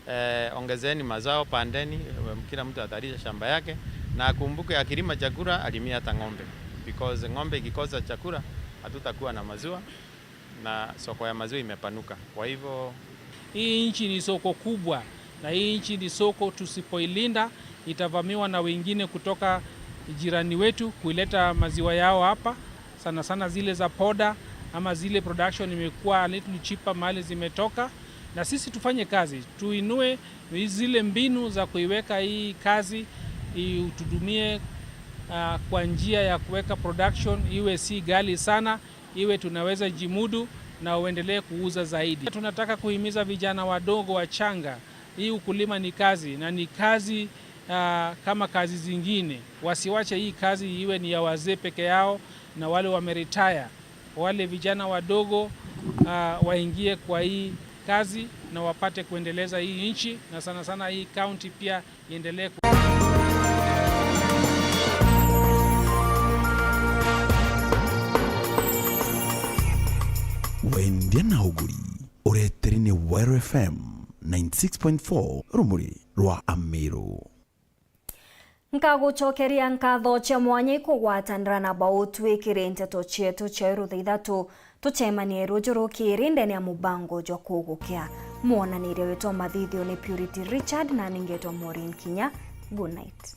eh, ongezeni mazao, pandeni, eh, kila mtu atayarishe shamba yake, na akumbuke akilima chakula, alimie hata ng'ombe, because ng'ombe ikikosa chakula, hatutakuwa na maziwa na soko ya maziwa imepanuka. Kwa hivyo, hii nchi ni soko kubwa, na hii nchi ni soko, tusipoilinda, itavamiwa na wengine kutoka jirani wetu kuileta maziwa yao hapa, sana sana zile za poda ama zile production imekuwa a little cheaper mahali zimetoka. Na sisi tufanye kazi, tuinue zile mbinu za kuiweka hii kazi, iutudumie, ah, kwa njia ya kuweka production iwe si ghali sana, iwe tunaweza jimudu na uendelee kuuza zaidi. Tunataka kuhimiza vijana wadogo wachanga, hii ukulima ni kazi na ni kazi, ah, kama kazi zingine. Wasiwache hii kazi iwe ni ya wazee peke yao na wale wameretire. Wale vijana wadogo, ah, waingie kwa hii kazi na wapate kuendeleza hii nchi, na sana sana hii county pia iendelee ku- Wendia na uguri, ureteri ni Weru F M ninety six point four, rumuri rwa Amiru. Nkagucokeria nkatho cia mwanya ikugwatanira na bau twikire nteto cietu cia iru thaa ithatu. Tucemanie ruju rukiri ndene ya mubango jwa kugukea. Mwonanirie witwa mathithio ni Purity Richard na ningetwa Maureen Kinya. Good night.